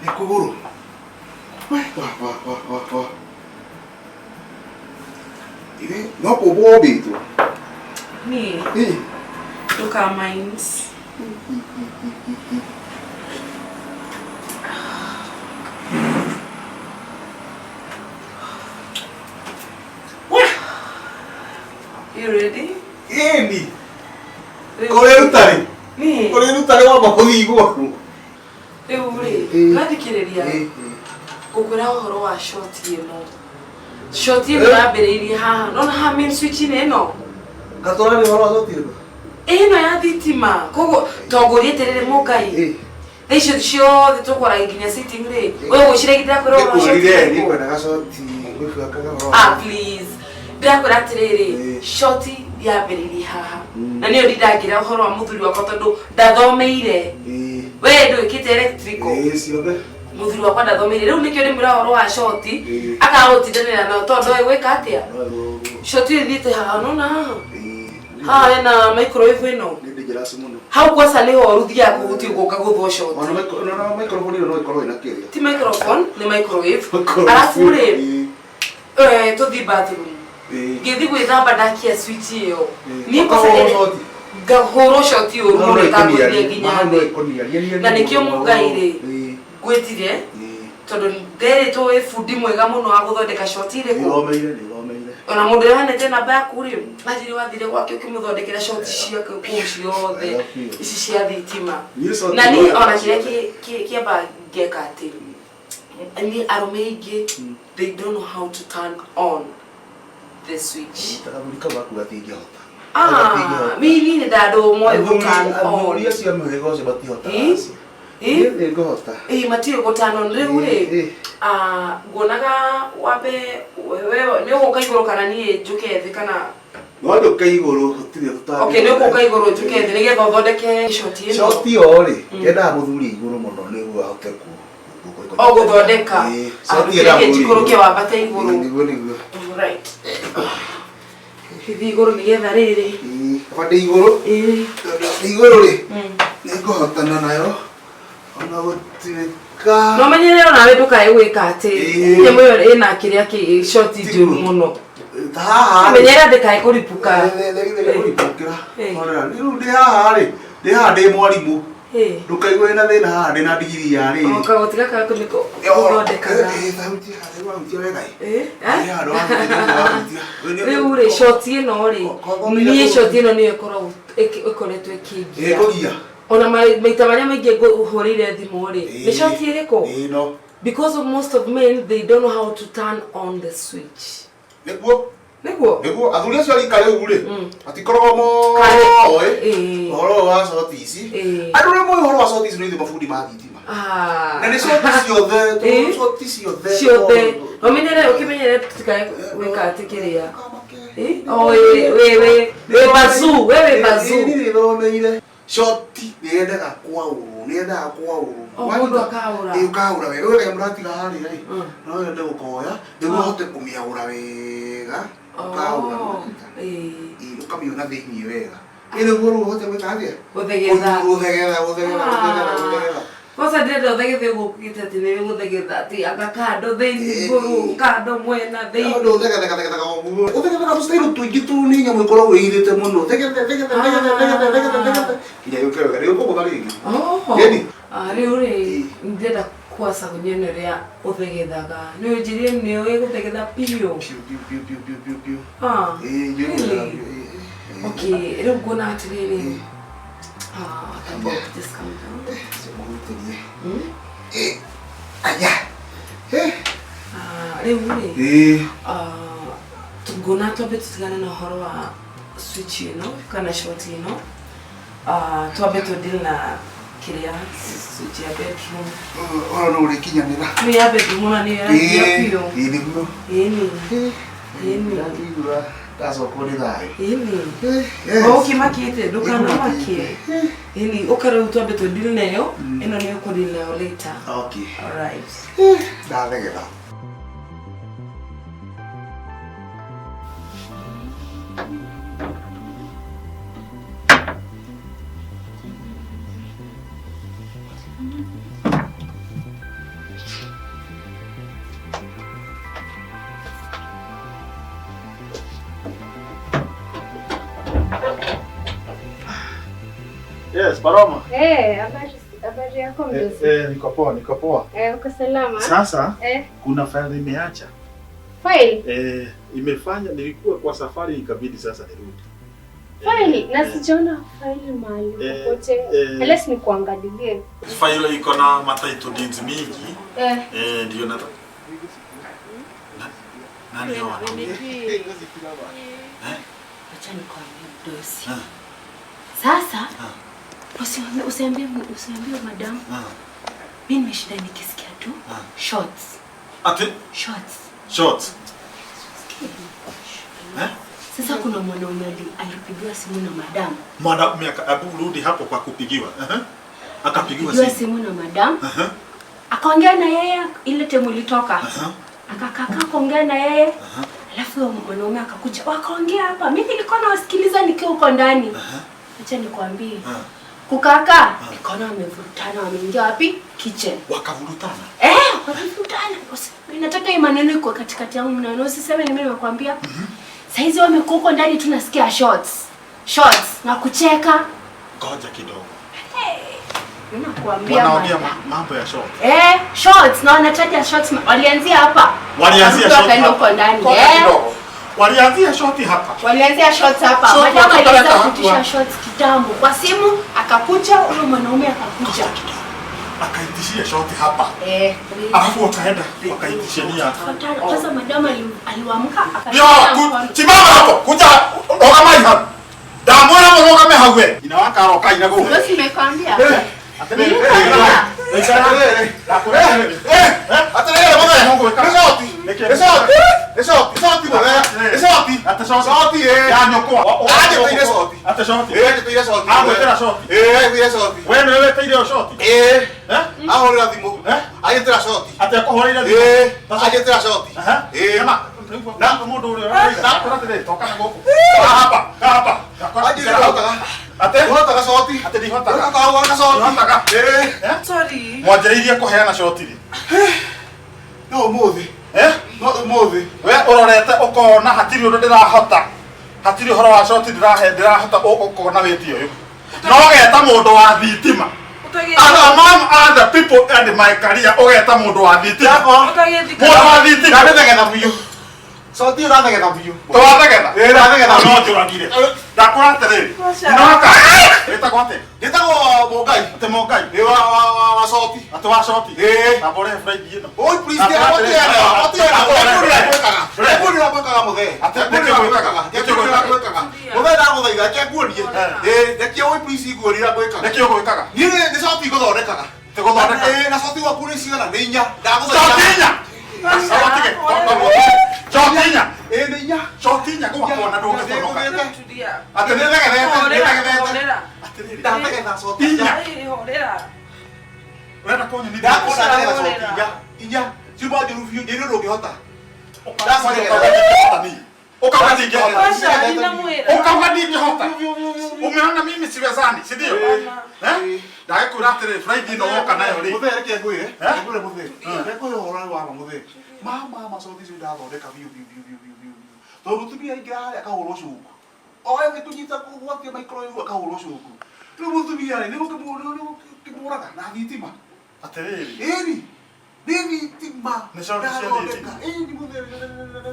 Nĩ kũgũrũ. We, wa, wa, wa, wa, wa. Ĩĩ, no kũmbwo wombĩtwo. Niĩ, Ĩĩ. ndũka mind. You ready? Ĩni. Rĩu- Kũrĩ rutarĩ. Niĩ, Kũrĩ rutarĩ wamba kũhingwo. rĩu rĩ, Ĩĩ. ũrathikĩrĩria? Ĩĩ. Ngũkwĩra ũhoro wa shoti ĩno. Shoti ĩno yambĩrĩirie haha. Nona haha main switch-inĩ ĩno? Gatũra nĩ ũhoro wa coti ĩno. Ĩno ya thitima. Koguo tongoria atĩrĩrĩ mũngai. Ĩĩ. Thaa icio ciothe tũkwaragia nginya sitting rĩ. We ũgwĩciragia ndĩrakwĩra ũhoro wa shoti Nĩngwĩrire ĩrĩkũ? nĩngwendaga coti ngwĩbangaga ũhoro wa Ah, please. Ndĩrakwĩra atĩrĩrĩ, Ĩĩ. shoti yambĩrĩirie haha. Na nĩyo ndindangĩra ũhoro wa mũthuri wakwa tondũ ndathomeire. Ĩĩ. We ndwĩkĩte electrical. Ĩĩ ciothe. Mũthuri wakwa ndathomeire. Rĩu nĩkĩo ndĩmwĩra ũhoro wa shoti. Ĩĩ. Akagũtindanĩra nayo tondũ ndoĩ gwĩka atĩa. No ĩgũrũ. Shoti ĩthiĩte haha, nona haha. Ĩĩ. Haha hena microwave ĩno. Nĩ dangerous mũno. Hau kwanza nĩho rũthiaga kũhutia ũgoka gũthwo shoti. Ona ona microphone ĩno no ĩkorwo ĩna kĩrĩa. Ti microphone, nĩ microwave. Microwave. Arabu rĩ, Ĩĩ. eh, tũthiĩ bathroom. Ĩĩ. Ngĩthiĩ gwĩthamba ndakia switch ĩyo. Ĩĩ. Niĩ kwanza Ũkahũrwo ĩrĩ- shoti. ngahũrwo shoti ũru No, no mũno ĩkũniaria. ĩtangũthiĩ nginya Hau no thĩ. ĩkũniaria. Na nĩkĩo mũngai rĩ. Ĩĩ. Ngwĩtire Ĩĩ. tondũ nderĩtwo wĩ bundi mwega mũno wa gũthondeka shoti ĩrĩkũ. Nĩthomeire, nĩthomeire. Ona mũndũ ũrĩa wanete namba yaku rĩ, anjĩrire wathire gwake ũkĩmũthondekera shoti ciake kũu ciothe Wega biũ. ici cia thitima. Niĩ shoti Na niĩ thondekaga ona kĩrĩa ciothe. kĩamba ngeka atĩ niĩ arũme aingĩ they don't know how to turn on the switch. Ta gathuri kau gaku gatingĩhota. Ah, mimi nĩ ndandũ moĩ gũ turn on. Athuri acio a mũhĩrĩga ũcio matihotaga Ĩ? acio. Ĩ? Niĩ nĩngũhota. Ĩ matiũĩ gũ turn on rĩu rĩ. Ĩ, ĩ. Ah, nguonaga wambe we nĩ ũgũka igũrũ kana niĩ njũke thĩ kana No njũke igũrũ gũtirĩ tũtangĩ. okay nĩ ũgũka igũrũ njũke thĩ nĩgetha ũthondeke shoti ĩno. Shoti ĩyo rĩ, yendaga mũthuri igũrũ mũno nĩguo ahote ku O gũthondeka. Ĩ, Ah, shoti yendaga reke mũthuri njikũrũke igũrũ. wambate igũrũ. Ĩ, Nĩguo nĩguo. Right. Thiĩ igũrũ nĩgetha rĩrĩ. Ĩ, kaba ndĩ igũrũ. Ĩ. Tondũ ndĩ igũrũ rĩ, nĩngũhotana nayo ona gũtuĩka No menyerere onawe ndũkae gwĩka atĩ Ĩ. nyamũ ĩyo ĩna kĩrĩa kĩ shoti njũru mũno. ta haha rĩ. Menyerera ndĩkae kũripũka. Kũripũkĩra. Ĩ. Rĩu ndĩ haha rĩ, ndĩ haha ndĩ mwarimũ. Ĩ. Ndũkaigue wĩna thĩna haha ndĩ na ndigiri ya rĩrĩ. O kagũti gaka nĩko gũthondekaga. Ĩ, thahutia, rĩu wahutia wega ĩ. Ĩ? Ĩ, handũ wahutia, nĩguo wahutia. Rĩu rĩ shoti ĩno rĩ Ko- niĩ shoti ĩno nĩyo ĩkoragwo ĩkoretwo ĩkĩngia. Ĩ, kũgia. Ona maita marĩa maingĩ ngũhũrĩire thimũ rĩ nĩ shoti ĩrĩkũ? Ĩ, no. Because of most of men they don't know how to turn on the switch. Nĩguo. Nĩguo. Nĩguo athuri acio a rika rĩu rĩ matikoragwo Kare. moĩ Ĩĩ. ũhoro ũyũ wa coti ici. Ĩĩ. Andũ arĩa moĩ ũhoro wa coti ici nĩ ithuĩ mabundi ma thitima. Ah. Na nĩ coti ciothe, Ĩĩ. tondũ coti ciothe. Ciothe. Ũmenyere ũkĩmenyere tũtikae gwĩka atĩ kĩrĩa. Ĩ? O wĩ wĩ wĩ wĩ bazuu, we wĩ bazuu. Niĩ nĩthomeire. Coti nĩ yendaga kwaũrwo, nĩ yendaga kwaũrwo. O mũndũ akaũra. Ĩĩ, ũkaũra wega. Ũrĩa mũratiga harĩa rĩ, Mm. no wende gũkoya nĩguo ũhote kũmĩaũra wega. Ũkaũra. Oh. Ĩĩ. Ĩĩ, ũkamĩona thĩiniĩ wega. Ĩ nĩguo rĩu ũhote gwĩka atĩa? Gũthegetha. Gũthegetha, gũthegetha, gũthegetha, gũthegetha. Kwanza ndĩrenda ũthegethe ũguo ũkĩte atĩ nĩ gũthegetha atĩ anga kando thĩinĩ Ĩĩ. igũrũ kando mwena thĩinĩ. Ũndũ ũthegethaga ũguo. Ũthegethaga tũcitairu tũingĩ tũu nĩ nyamũ ĩkoragwo ĩirĩte mũno. Thegethe, thegethe, thegethe, thegethe, thegethe, thegethe. Nginya yũke wega. Rĩu ũkũgũtha rĩngĩ. Oh. Geni. Ah, rĩu rĩ ndĩrenda kwaca kũnyona ũrĩa ũthegethaga. Nĩ ũnjĩrire nĩ ũĩ gũthegetha biũ. Piu, piu, piu, piu, piu, piu, piu. Ah. Ĩĩ, njũĩ Really? gũthegetha biũ. Ĩĩ, ĩĩ. Okay, rĩu nguona atĩrĩrĩ. Ah, tamba just calm down. Ngũrutĩrie. Mm? Ĩĩ. Aya. Eh. Ah, rĩu rĩ Ĩĩ. ah, nguona twambe tũtigane na ũhoro wa switch ĩno kana short ĩno. Ah, twambe tũ deal na kĩrĩa switch ya bedroom. Ũhoro nĩ ũrĩkinyanĩra. Nĩ ya bedroom ona nĩ ĩrangia Ĩĩ, biũ. ĩĩ, nĩguo. Ĩni. Ĩĩ. Ĩni. Ndakĩigua ndacokwo nĩ thayũ. Ĩni. Yes. O ũkĩmakĩte ndũkanamakie. Ĩni, ũka rĩu twambe tũ deal nayo. Ĩno nĩ ũkũ deal nayo later. Okay. Alright. Ndathegetha. Yes, Paroma. Eh, habari habari yako mdosi? Eh, niko poa, niko poa. Eh, uko salama? Sasa Eh, kuna faili nimeacha. file. Eh, imefanya nilikuwa kwa safari ikabidi sasa nirudi. File na sijaona file mahali Eh, popote. eh. Unless nikuangalilie. Faili iko na matitle deeds mingi. Eh, Eh, ndio nata. Nani hao wanaongea? Acha nikwambie mdosi. Ah. Sasa usiambie usiambie usiambie madam. Ah. Mimi nimeshinda nikisikia tu shots. Ati Shots. short. Eh? Sasa kuna mwanaume alipigiwa simu na madam. Mwanaume hebu rudi hapo kwa kupigiwa. Akapigiwa Pigiwa simu. simu na madam. Akaongea na yeye ile temu ilitoka. Akakaa kuongea na yeye. Alafu huyo mwanaume akakuja wakaongea hapa. Mimi nilikuwa nawasikiliza nikiwa huko ndani. Acha nikwambie. Kukaka nikaona wamevurutana, wameingia wapi? Kitchen. Wakavurutana. Eh, wamevurutana. Nataka hii maneno iko katikati yangu na usiseme ni mimi nimekwambia. Saizi wamekuwa huko ndani tunasikia shots. Shots na kucheka. Ngoja kidogo. Mimi nakwambia. Wanaongea madam. mambo ya short. Eh, shots na wanataja shots walianzia hapa. Walianzia Wakaruka short wakaenda hapa. huko ndani. Ngoja Eh. kidogo. Walianzia short hapa. Walianzia shots hapa. So, Madam watu alianza wanataka kutisha hatua. shots kitambo. Kwa simu akakuja huyo mwanaume akakuja. Akaitishia short hapa. Eh. Alafu wakaenda wakaitishia. Kwanza madam aliwaamka Yo, akashika mkono. simama hapo. Kuja rogamai hapo. Ndamwira mũrũgame hau we. Inawaka aroka inagu. Ndio nimekwambia. Atĩrĩrĩ, Atĩrĩrĩ, mũthee, nĩ coti, nĩ coti, nĩ coti, coti mũthee, nĩ coti, Ate coti. coti, ĩĩ. Ya nyũkwa. Anjĩtĩire coti. Ate coti. Ĩĩ, anjĩtĩire coti. Agwĩtĩra coti. Ĩĩ, anjĩtĩire coti. We nĩwe wetĩire o coti. Ĩĩ, Eh? ahũrĩra thimũ. Eh? Anjĩtĩra coti. Ate akũhũrĩire thimũ. Ĩĩ, anjĩtĩra coti. Aha. Ĩĩ. Ema, na mũndũ ũrĩa ũraira. Ndakũra atĩrĩrĩ, toka na gũkũ. Kaa hapa, kaa hapa. Anjĩtĩra hotaga. Ate? Ũhotaga coti. Ate ndihotaga. Ũhotaga gwaka coti. Ndihotaga. Ĩĩ. Eh? Sorry. Mwanjĩrĩirie kũheana coti rĩ? No ũmũthĩ. Eh? No ũmũthĩ. We ũrorete ũkona hatirĩ ũndũ ndĩrahota. Hatirĩ ũhoro wa coti ndĩrahe ndĩrahota ũkona wĩti ũyũ. No ũgeta mũndũ wa thitima. And among other people and my career ũgeta mũndũ wa thitima. Mũndũ wa thitima. Ndamĩthegetha biũ. Coti ũrathegetha biũ. Tũrathegetha? Ĩĩ ndathegetha. No njũragire. Ndakũra atĩrĩrĩ. Ndinoka. Wĩtagwo atĩa? Ndĩtagwo Mũngai. Atĩ Mũngai. Ĩ wa wa wa wa coti. Atĩ wa coti. Ĩĩ. Na mbore buraithi ĩno. Oi please tiga gũtienda. Gũtienda. Ngũrĩra gwĩkaga. Ngũrĩra gwĩkaga mũthee. Ngũrĩra gwĩkaga. Ngũrĩra gwĩkaga. Mũthee ndagũthaitha reke nguonie. Ĩĩ reke oi please nguonie ũrĩa gwĩkaga. Nĩkĩ ũgwĩkaga? Niĩ nĩ coti ngũthondekaga. Ti gũthondeka. Ĩĩ na coti gwaku nĩ cigana nĩ inya. Ndagũthaitha. Coti inya. Coti Coti inya. Ĩĩ nĩ inya. Coti inya gwakwa na ndũngĩconoka. Tulia. Atĩ nĩ thegethete, nĩ Horera, thegethete. horera. Atĩrĩrĩ. Ndathegetha coti Inya. Ai, horera. Ũrenda kũnyonithia? Ndakuona ndathegetha coti inya. Inya. Ciuma njũru biũ njĩrĩ ndũngĩhota. Ukauga ndingĩhota. Aca, ndinamwĩra. Ukauga ndingĩhota. Umeona mimi siwezani, si ndio? Eh? Ndagĩkwĩra atĩrĩrĩ, buraithi ĩno woka nayo rĩ. Mũthee reke ngwĩre, reke ngwĩre mũthee. Reke ngwĩre ũhoro wa ma mũthee. Ma ma ma coti icio ndathondeka biũ biũ biũ biũ biũ biũ. Tondũ mũtumia aingĩra harĩa akahũrwo cuku. Oe nĩ kũnyita kũgwatia microwave akahũrwo cuku. Rĩu mũtumia rĩ, nĩ gũkĩmũraga na thitima. Atĩrĩrĩ. Ĩni, nĩ thitima. Nĩ coti cia Ndathondeka. thitima. Ĩni mũthee,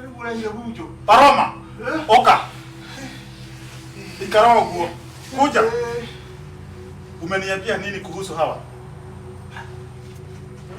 nĩguo ũrehire bunjo. Paroma, oka. Ikara ũguo. Kuja. Umeniambia nini kuhusu hawa?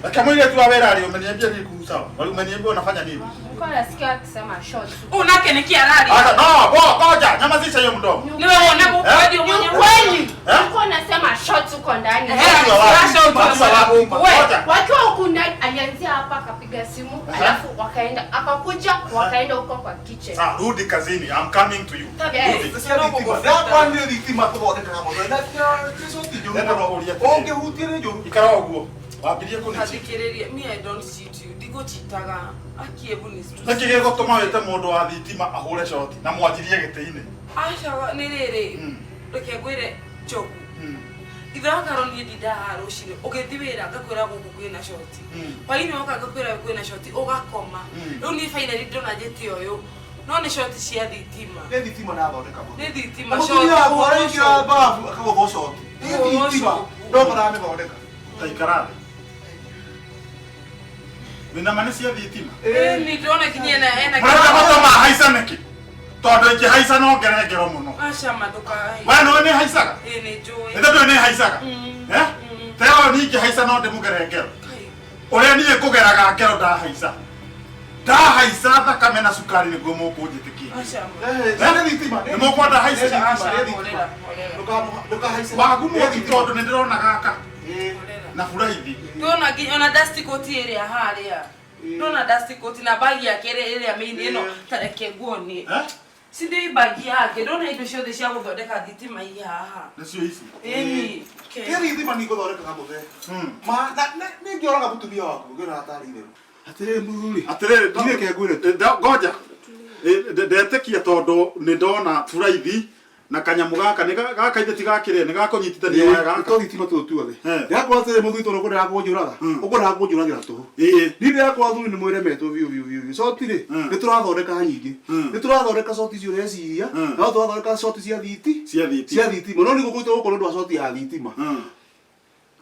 Reke mũirĩtu wa wĩra rĩ, umeniambia nini kuhusu hawa? Wali umeniambia unafanya nini? Nilikuwa nasikia akisema short. Ũũ nake nĩkĩ araria? Asa, no, bo, ngoja, nyamazisha hiyo mdomo. Niwe wona gũkũ wendio Ni mwenyewe. ukweli. Eh? Nilikuwa nasema short huko ndani. Eh, Watu wa wapi? sasa Watu wa wapi? Ngoja. Wakiwa huku ndani alianzia hapa akapiga simu, Aha. alafu wakaenda akakuja wakaenda huko kwa kitchen. Sawa, rudi kazini. I'm coming to you. Yes. Rudi. Ndakwa nĩ thitima tũthondekaga mũthee. Na nĩ coti njũru Ndenda mũno. kũũria atĩrĩrĩ. Ũngĩhutia nĩ njũru. Ikara ũguo. Wambirie kũnĩchi. Thikĩrĩria, me I don't cheat you. Ndigũchitaga. Aki hebu ni Nĩkĩ gĩgũtũma wĩte mũndũ wa thitima ahũre coti na mwanjirie gĩtĩ-inĩ? Aca nĩ rĩrĩ. Reke ngwĩre Njogu. Ithe wa Karo niĩ ndindaga haha rũcinĩ ũgĩthiĩ wĩra ngakwĩra gũkũ kwĩna coti hwainĩ woka ngakwĩra kwĩna coti ũgakoma rĩu niĩ finally ndona njĩte ũyũ no nĩ coti cia thitima Nĩ thitima ndathondeka mũthee. nĩ thitima Mũtumia coti, wakwa araingĩra kũhũrwo bafu akagũthwo coti. Nĩ Kũhũrwo thitima. coku. Ndoko ndamĩthondeka. Ta ikara thĩ. Wĩna ma nĩ cia thitima? coti. Ĩni ndĩrona kinya ena ena Mũrenda gũtũma haica nĩkĩ? Tondũ ingĩhaica no ngere ngero mũno. Aca ma ndũkae. We nĩũĩ nĩ haicaga? Ĩ nĩ njũĩ. Nĩ tondũ nĩ haicaga? Eh? Ta ĩyo niĩ ingĩhaica no ndĩmũgere ngero. Ũrĩa niĩ ngũgeraga ngero ndahaica. Ndahaica thakame na cukari nĩguo mũkũnjĩtĩkia. Aca ma. Nĩ thitima. Nĩ mũkwenda haice? Aca horera horera. Ndũkahaice. Wagu mwaki tondũ nĩ ndĩrona gaka Horera. na buraithi. Ndona nginya ona dust coat ĩrĩa harĩa. Ndona dust coat na bagi yake ĩrĩa ĩrĩa main ĩno ta reke nguonie. Eh? Si ndio hii bagi yake ndona indo ciothe cia gũthondeka thitima ii haha. Nĩcio ici. Ĩni. Nĩ thitima nĩ ngũthondekaga mũthee. Ma na nĩ ngĩoraga mũtumia waku ngĩona atarĩ itherũ. Atĩrĩrĩ mũthuri. Atĩrĩrĩ, Ndirĩ ke ngwĩre. Ngoja. Ndetĩkia tondũ nĩ ndona buraithi na kanyamũ gaka nĩ gaka ithe ti gakĩrĩa nĩ gakũnyitithania waya gaka. Tũ thitima tũtũ tuothe. Eh. Ndĩrakora atĩrĩrĩ mũthuri tondũ ũkwendaga kũnjũraga. Ũkwendaga kũnjũragĩra tũhũ. Ĩĩ. Niĩ ndĩrakora athuri nĩ mwĩremetwo biũ biũ biũ biũ. Coti rĩ, nĩ tũrathondeka nyingĩ. Nĩ tũrathondeka coti icio ũreciria, na no tũrathondeka coti cia thiti. Cia thitima. Cia thitima. No nĩ gũkũ gũkũ nĩ ũndũ wa coti ya thitima.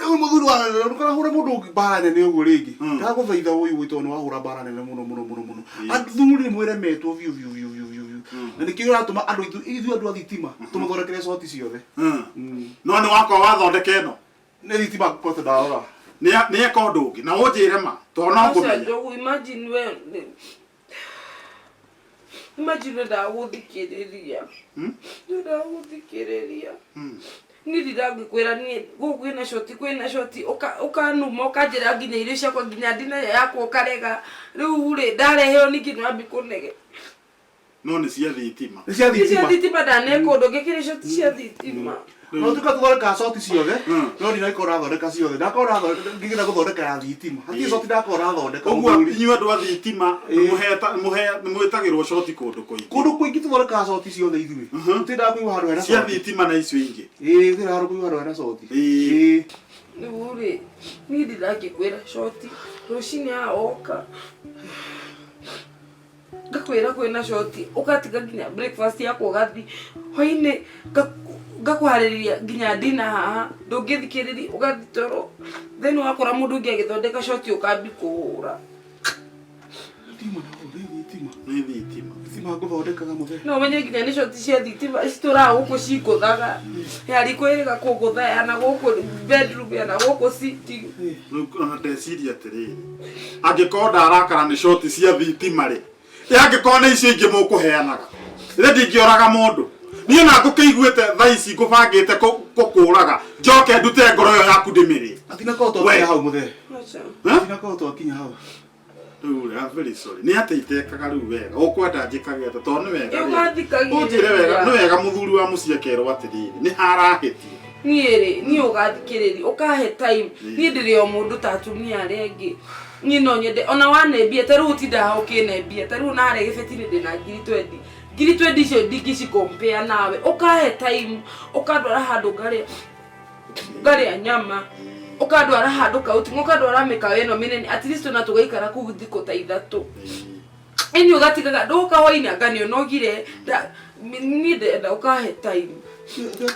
Rĩu mũthuri wa ndũkanahũre mũndũ ũngĩ mbara nene ũguo rĩngĩ. Ndagũthaitha ũyũ ũyũ tondũ nĩ wahũra mbara nene mũno mũno mũno mũno. Athuri nĩ mwĩremetwo biũ biũ biũ biũ biũ biũ. Na nĩkĩo ũratũma andũ aitũ ithuĩ andũ a thitima tũmathondekere coti ciothe. No nĩ wakwa wathondeka ĩno. Nĩ thitima kote ndarora. Nĩ eka ũndũ ũngĩ na ũnjĩre ma tondũ no Aca ngũmenya. Njogu imagine we imagine ndagũthikĩrĩria. Ndagũthikĩrĩria. Niĩ ndindangĩkwĩra niĩ gũkũ kwĩna coti kwĩna coti ũkanuma ũkanjĩra nginya irio ciakwa nginya ndina yakwa ũkarega rĩu rĩ ndareheo ningĩ nĩwambi kũnege No nĩ cia thitima. Nĩ cia cia thitima. thitima ndaneka ũndũ ngĩkĩrĩ coti cia thitima No tuka tũthondekaga coti ciothe, no ndinakorwo ndathondeka ciothe. Ndakorwo ndathondeka ngĩgĩra gũthondeka ya thitima. Hatirĩ coti ndakorwo ndathondeka. Ũguo mũthuri. inyuĩ andũ a thitima mwĩtagĩrwo coti kũndũ kũingĩ. Kũndũ kũingĩ tũthondekaga coti ciothe ithuĩ. Tũtindaga kũigua handũ hena Cia coti. thitima na icio ingĩ. Ĩĩ, tũtindaga handũ kũigua handũ hena coti. Ĩĩ. Rĩu rĩ niĩ ndindangĩkwĩra coti rũcinĩ haha woka ngakwĩra kwĩna coti ũgatiga nginya breakfast yakwa ũgathi hwainĩ ngakũharĩrĩria nginya ndina haha ndũngĩthikĩrĩria ũgathi toro then wakora mũndũ ũngĩ agĩthondeka coti ũkambi kũhũra. Thitima na nĩ thitima. Nĩ thitima. Thitima ngũthondekaga mũthee. No menye nginya nĩ coti cia thitima citũraga gũkũ cikũthaga ya riko ĩrĩga kũngũtha ya na gũkũ bedroom ya na gũkũ sitting. Rĩu ona ndeciria atĩrĩrĩ, angĩkorwo ndarakara nĩ coti cia thitima rĩ, ĩ angĩkorwo nĩ icio ingĩ mũkũheanaga, rĩ ndingĩoraga mũndũ. Niĩ na ngũkĩiguĩte thaa ici ngũbangĩte gũkũraga, njoke ndute ngoro ĩyo yaku ndĩmĩrĩe. Atinakorwo twakinya hau mũthee. Aca. Atinakorwo twakinya hau. Rĩu rĩ, I'm very sorry. Nĩ atĩ itekaga rĩu wega. Ũkwenda njĩkage atĩa tondũ nĩ wega. Ĩ rĩ. ũgathikagĩrĩria. Ũnjĩre wega, nĩ wega mũthuri wa mũciĩ akerwo atĩrĩrĩ, nĩ harahĩtia. Niĩ rĩ, niĩ ũgathikĩrĩria, ũkahe time. Niĩ ndĩrĩ o mũndũ ta atumia arĩa angĩ. Niĩ no nyende, ona wanembia, ta rĩu ũtindaga ũkĩnembia, ta rĩu ona harĩa gĩbeti-inĩ ndĩna ngiri twendi. Ngiri twendi icio ndingĩcicompare nawe. Ũkahe time, ũkandwara handũ ngarĩa, ngarĩa nyama, ũkandwara handũ kauti, ũkandwara mĩkawa ĩno mĩnene, at least ona tũgaikara kũu thikũ ta ithatũ. Ĩni ũgatigaga, ndũgũka hwainĩ anga nĩ ũnogire, niĩ ndĩrenda ũkahe time.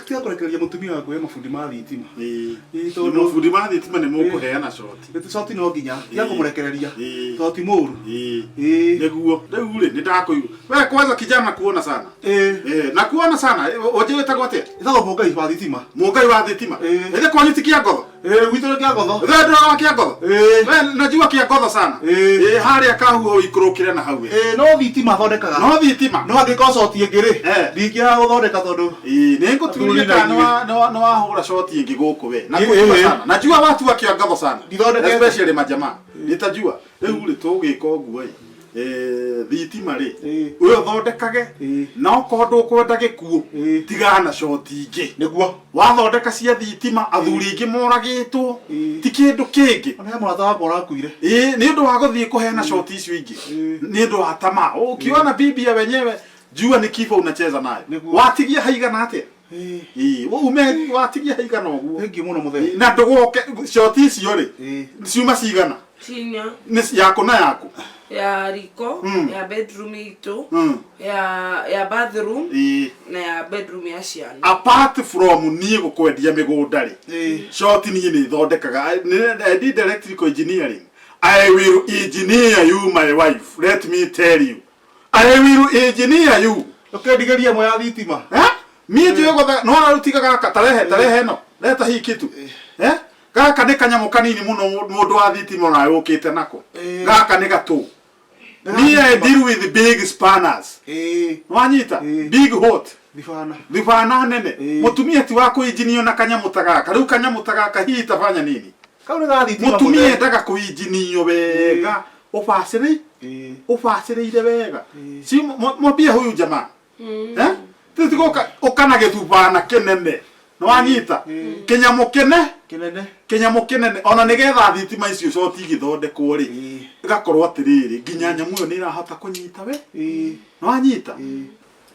Tiga kũrekereria mũtumia waku we mabundi ma thitima. Ĩĩ. Ĩĩ, tondũ Mabundi ma thitima nĩ mũkũheana coti. Nĩ coti no nginya. Tiga Ĩĩ. kũmũrekereria. Ĩĩ. Tondũ ti mũru. Ĩĩ. Ĩĩ. Nĩguo. Rĩu rĩ, nĩ ndakũigua. We kwanza kijana kuona sana. Ĩĩ. Eh, na kuona sana. Ũnjĩ wĩtagwo atĩa? Ĩtagwo Mũngai wa thitima. Mũngai wa thitima. Ĩĩ. Ĩthĩ kwanyu ti Kĩangotho? Ĩĩ, gwitũ nĩ Kĩangotho. Ĩthĩ ndũraga Kĩangotho? Ĩĩ. We najua Kĩangotho sana. Ĩĩ. Ĩĩ, harĩa kahuho ikũrũkĩre na hau. Ĩĩ, no thitima thondekaga. No thitima. No angĩkorwo coti ĩngĩ rĩ, Eh. ndingĩaga gũthondeka tondũ Ĩĩ, nĩ ngũturia Athuri na kana ithuĩ. nĩ wahũra shoti ĩngĩ gũkũ we. Na Ĩĩ, kujua ĩĩ. sana. Najua watu wa Kĩangotho sana. Ndithondekete. Especially majamaa. Nitajua. Rĩu rĩ tũgĩka ũguo ĩ. Eh, thitima rĩ Ĩĩ. ũyũ thondekage Ĩĩ. na okorwo ndũkwenda gĩkuũ Ĩĩ. tigana na coti ingĩ nĩguo. wathondeka cia thitima athuri aingĩ moragĩtwo Ĩĩ. ti kĩndũ kĩngĩ Ona he mũrata wakwa ũrakuire. Ĩĩ, nĩ ũndũ wa gũthiĩ kũheana coti icio ingĩ Ĩĩ. nĩ ũndũ wa tamaa ukiona bibi ya wenyewe jua ni kifo unacheza nayo Nĩguo. watigia haigana atĩa Ĩĩ. Ĩĩ, ume watigia haigana ũguo Thengiũ mũno mũthee. na ndũgoke coti icio rĩ Ĩĩ. ciuma cigana Cinya nĩ yaku na yaku ya riko, Mm. ya bedroom itũ, Mm. ya bathroom Ĩĩ. na ya bedroom ya ciana. Apart from niĩ gũkwendia mĩgũnda rĩ, Ĩĩ. shoti niĩ nĩ thondekaga. I did electrical engineering. I will engineer you my wife, let me tell you, I will engineer you. Ũkĩndigĩria ĩmwe ya thitima. Eh? Niĩ njũĩ gũtha no arutiga gaka tarehe tarehe ĩno leta hii kitu. Eh? Gaka nĩ kanyamũ kanini mũno mũndũ wa thitima onawe ũkĩte nako. Ĩĩ. Gaka nĩ gatũ. Niĩ I deal with big spanners. Ĩĩ. Wanyita? Ĩĩ. Big hot. Thibana. Thibana nene. Ĩĩ. Mũtumia ti wa kũinjinio na kanyamũ ta gaka. Rĩu kanyamũ ta gaka hihi tafanya nini? Kau nĩ ga thitima. Mũtumia mũthee. endaga kũinjinio wega. Ũbacĩrĩ Ĩĩ. ũbacĩrĩire wega. Ĩĩ. Si mwambie huyu jamaa. Eh? Tũ tigoka ũka na gĩthubana kĩnene. Nĩwanyita? Kĩnyamũ kĩne Kĩnene. kĩnyamũ kĩnene ona nĩgetha thitima icio coti igĩthondekwo rĩ Ĩĩ. ĩgakorwo atĩrĩrĩ nginya nyamũ ĩyo nĩ ĩrahota kũnyita we Ĩĩ. nĩwanyita Ĩĩ.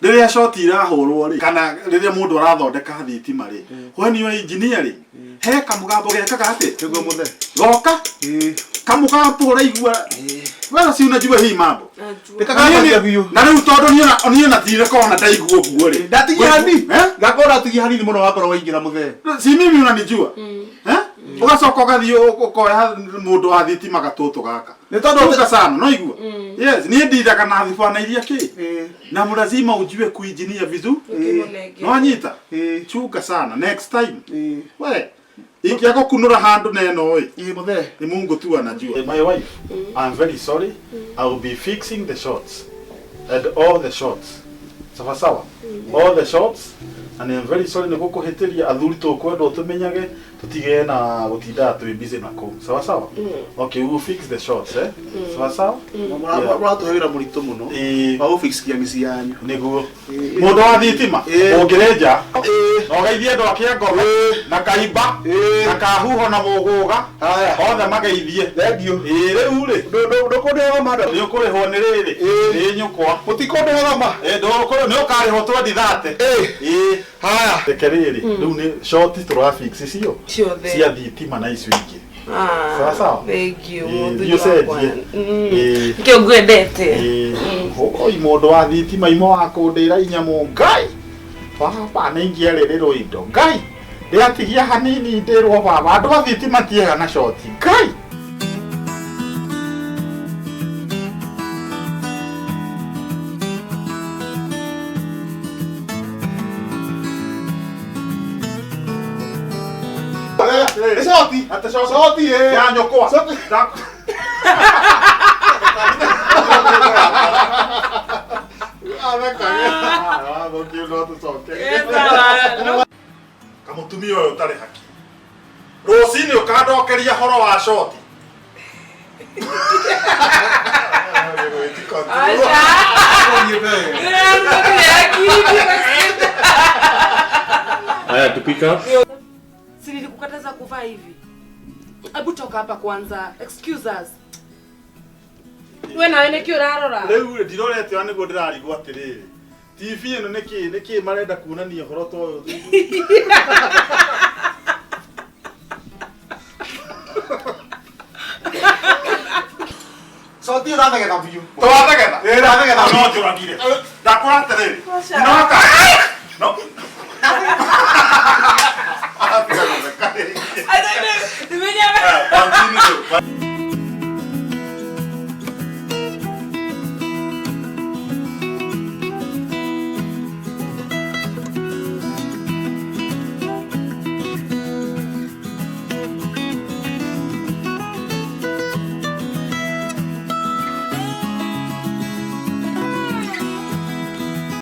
rĩrĩa coti irahũrwo rĩ kana rĩrĩa mũndũ arathondeka thitima rĩ when you are engineering he kamũgambo gekaga atĩ Nĩguo mũthee. goka Ĩĩ. kamũgambo ũraigua wewe si unajua hii mambo Najua. Nĩkagathia biũ. na rĩu tondũ niĩ na tirĩ kona ndaigua ũguo rĩ Ndatigia hanini. Eh? Ngakorwo ndatigia hanini mũno wakorwo waingĩra mũthee. Si mimi unanijua eh ugacoka ugathiĩ ũkoya mũndũ wa thitima gatũtũ gaka Nĩ tondũ Tunga sana no igua yes niĩ ndindaga na thibana iria kĩ Ĩĩ. na lazima ujue kuinjinia vizuri Ũkĩmũnengera. nwanyita Ĩĩ. chunga sana next time Ĩĩ. we ingĩaga kunũra handũ na ĩno ĩ Ĩĩ mũthee. ni Mungu tu anajua. My wife, I'm very sorry. I will be fixing the shots and all the shots. Sawa sawa. All the shots and I'm very sorry nĩ gũkũhĩtĩria athuri tũkwenda ũtũmenyage tũtige na gũtindaga twĩ busy na kũu. Sawa sawa. Okay, we will fix the shots eh. Sawa sawa. Mũratũhe wĩra mũritũ mũno. Ĩĩ. Wa gũfixikia mĩciĩ yanyu. Nĩguo. Mũndũ wa thitima Ĩĩ. ũngĩrĩnja Ĩĩ. na ũgeithie andũ a Kĩangotho na Kaimba Ĩĩ. na Kahuho na Mũgũga Haya. othe mageithie. Thengiũ. Ĩĩ rĩu rĩ Ndũkũndĩha thama andũ. nĩ ũkũrĩhwo nĩ rĩrĩ Ĩĩ. nĩ nyũkwa Mũtikũndĩha thama. Ĩĩ, nĩ ũkarĩhwo twendi thate Ĩĩ. Ĩĩ. Haya. Reke rĩrĩ rĩu nĩ shoti tũrafix cio Ciothe. cia thitima na icio ingĩ Ah, Sawa sawa. Thank you. Ĩĩ, Mũthuri thiĩ ũcenjie. wakwa. Ĩĩ. Nĩkĩo ngwendete. Ĩĩ. Oi mũndũ wa thitima imo wa kũndĩra inyamũ ngai baba nĩ ingĩarĩrĩrwo indo ngai ndĩatigia hanini ndĩrwo baba andũ a thitima tiega na shoti ngai. Atĩrĩrĩ. Nĩ coti. Atĩ coti. Coti, ĩ. Ya nyũkwa. Coti. Kamutumia ũyũ ũtarĩ haki. Rũcinĩ ũkandokeria horo wa coti. Haya, tupika. Si nilikukataza kuvaa hivi. Hebu toka hapa kwanza. Excuse us. We nawe nĩkĩ ũrarora? Rĩu rĩ ndirorete ona nĩguo ndĩrarigwo atĩrĩrĩ. TV ĩno nĩkĩ nĩkĩ marenda kuonania ũhoro ta ũyũ? Coti ũrathegetha biũ. Twathegetha. Ĩ, ũrathegetha No njũragire. Ndakũra atĩrĩrĩ. Noka. No. Nimenya Continue.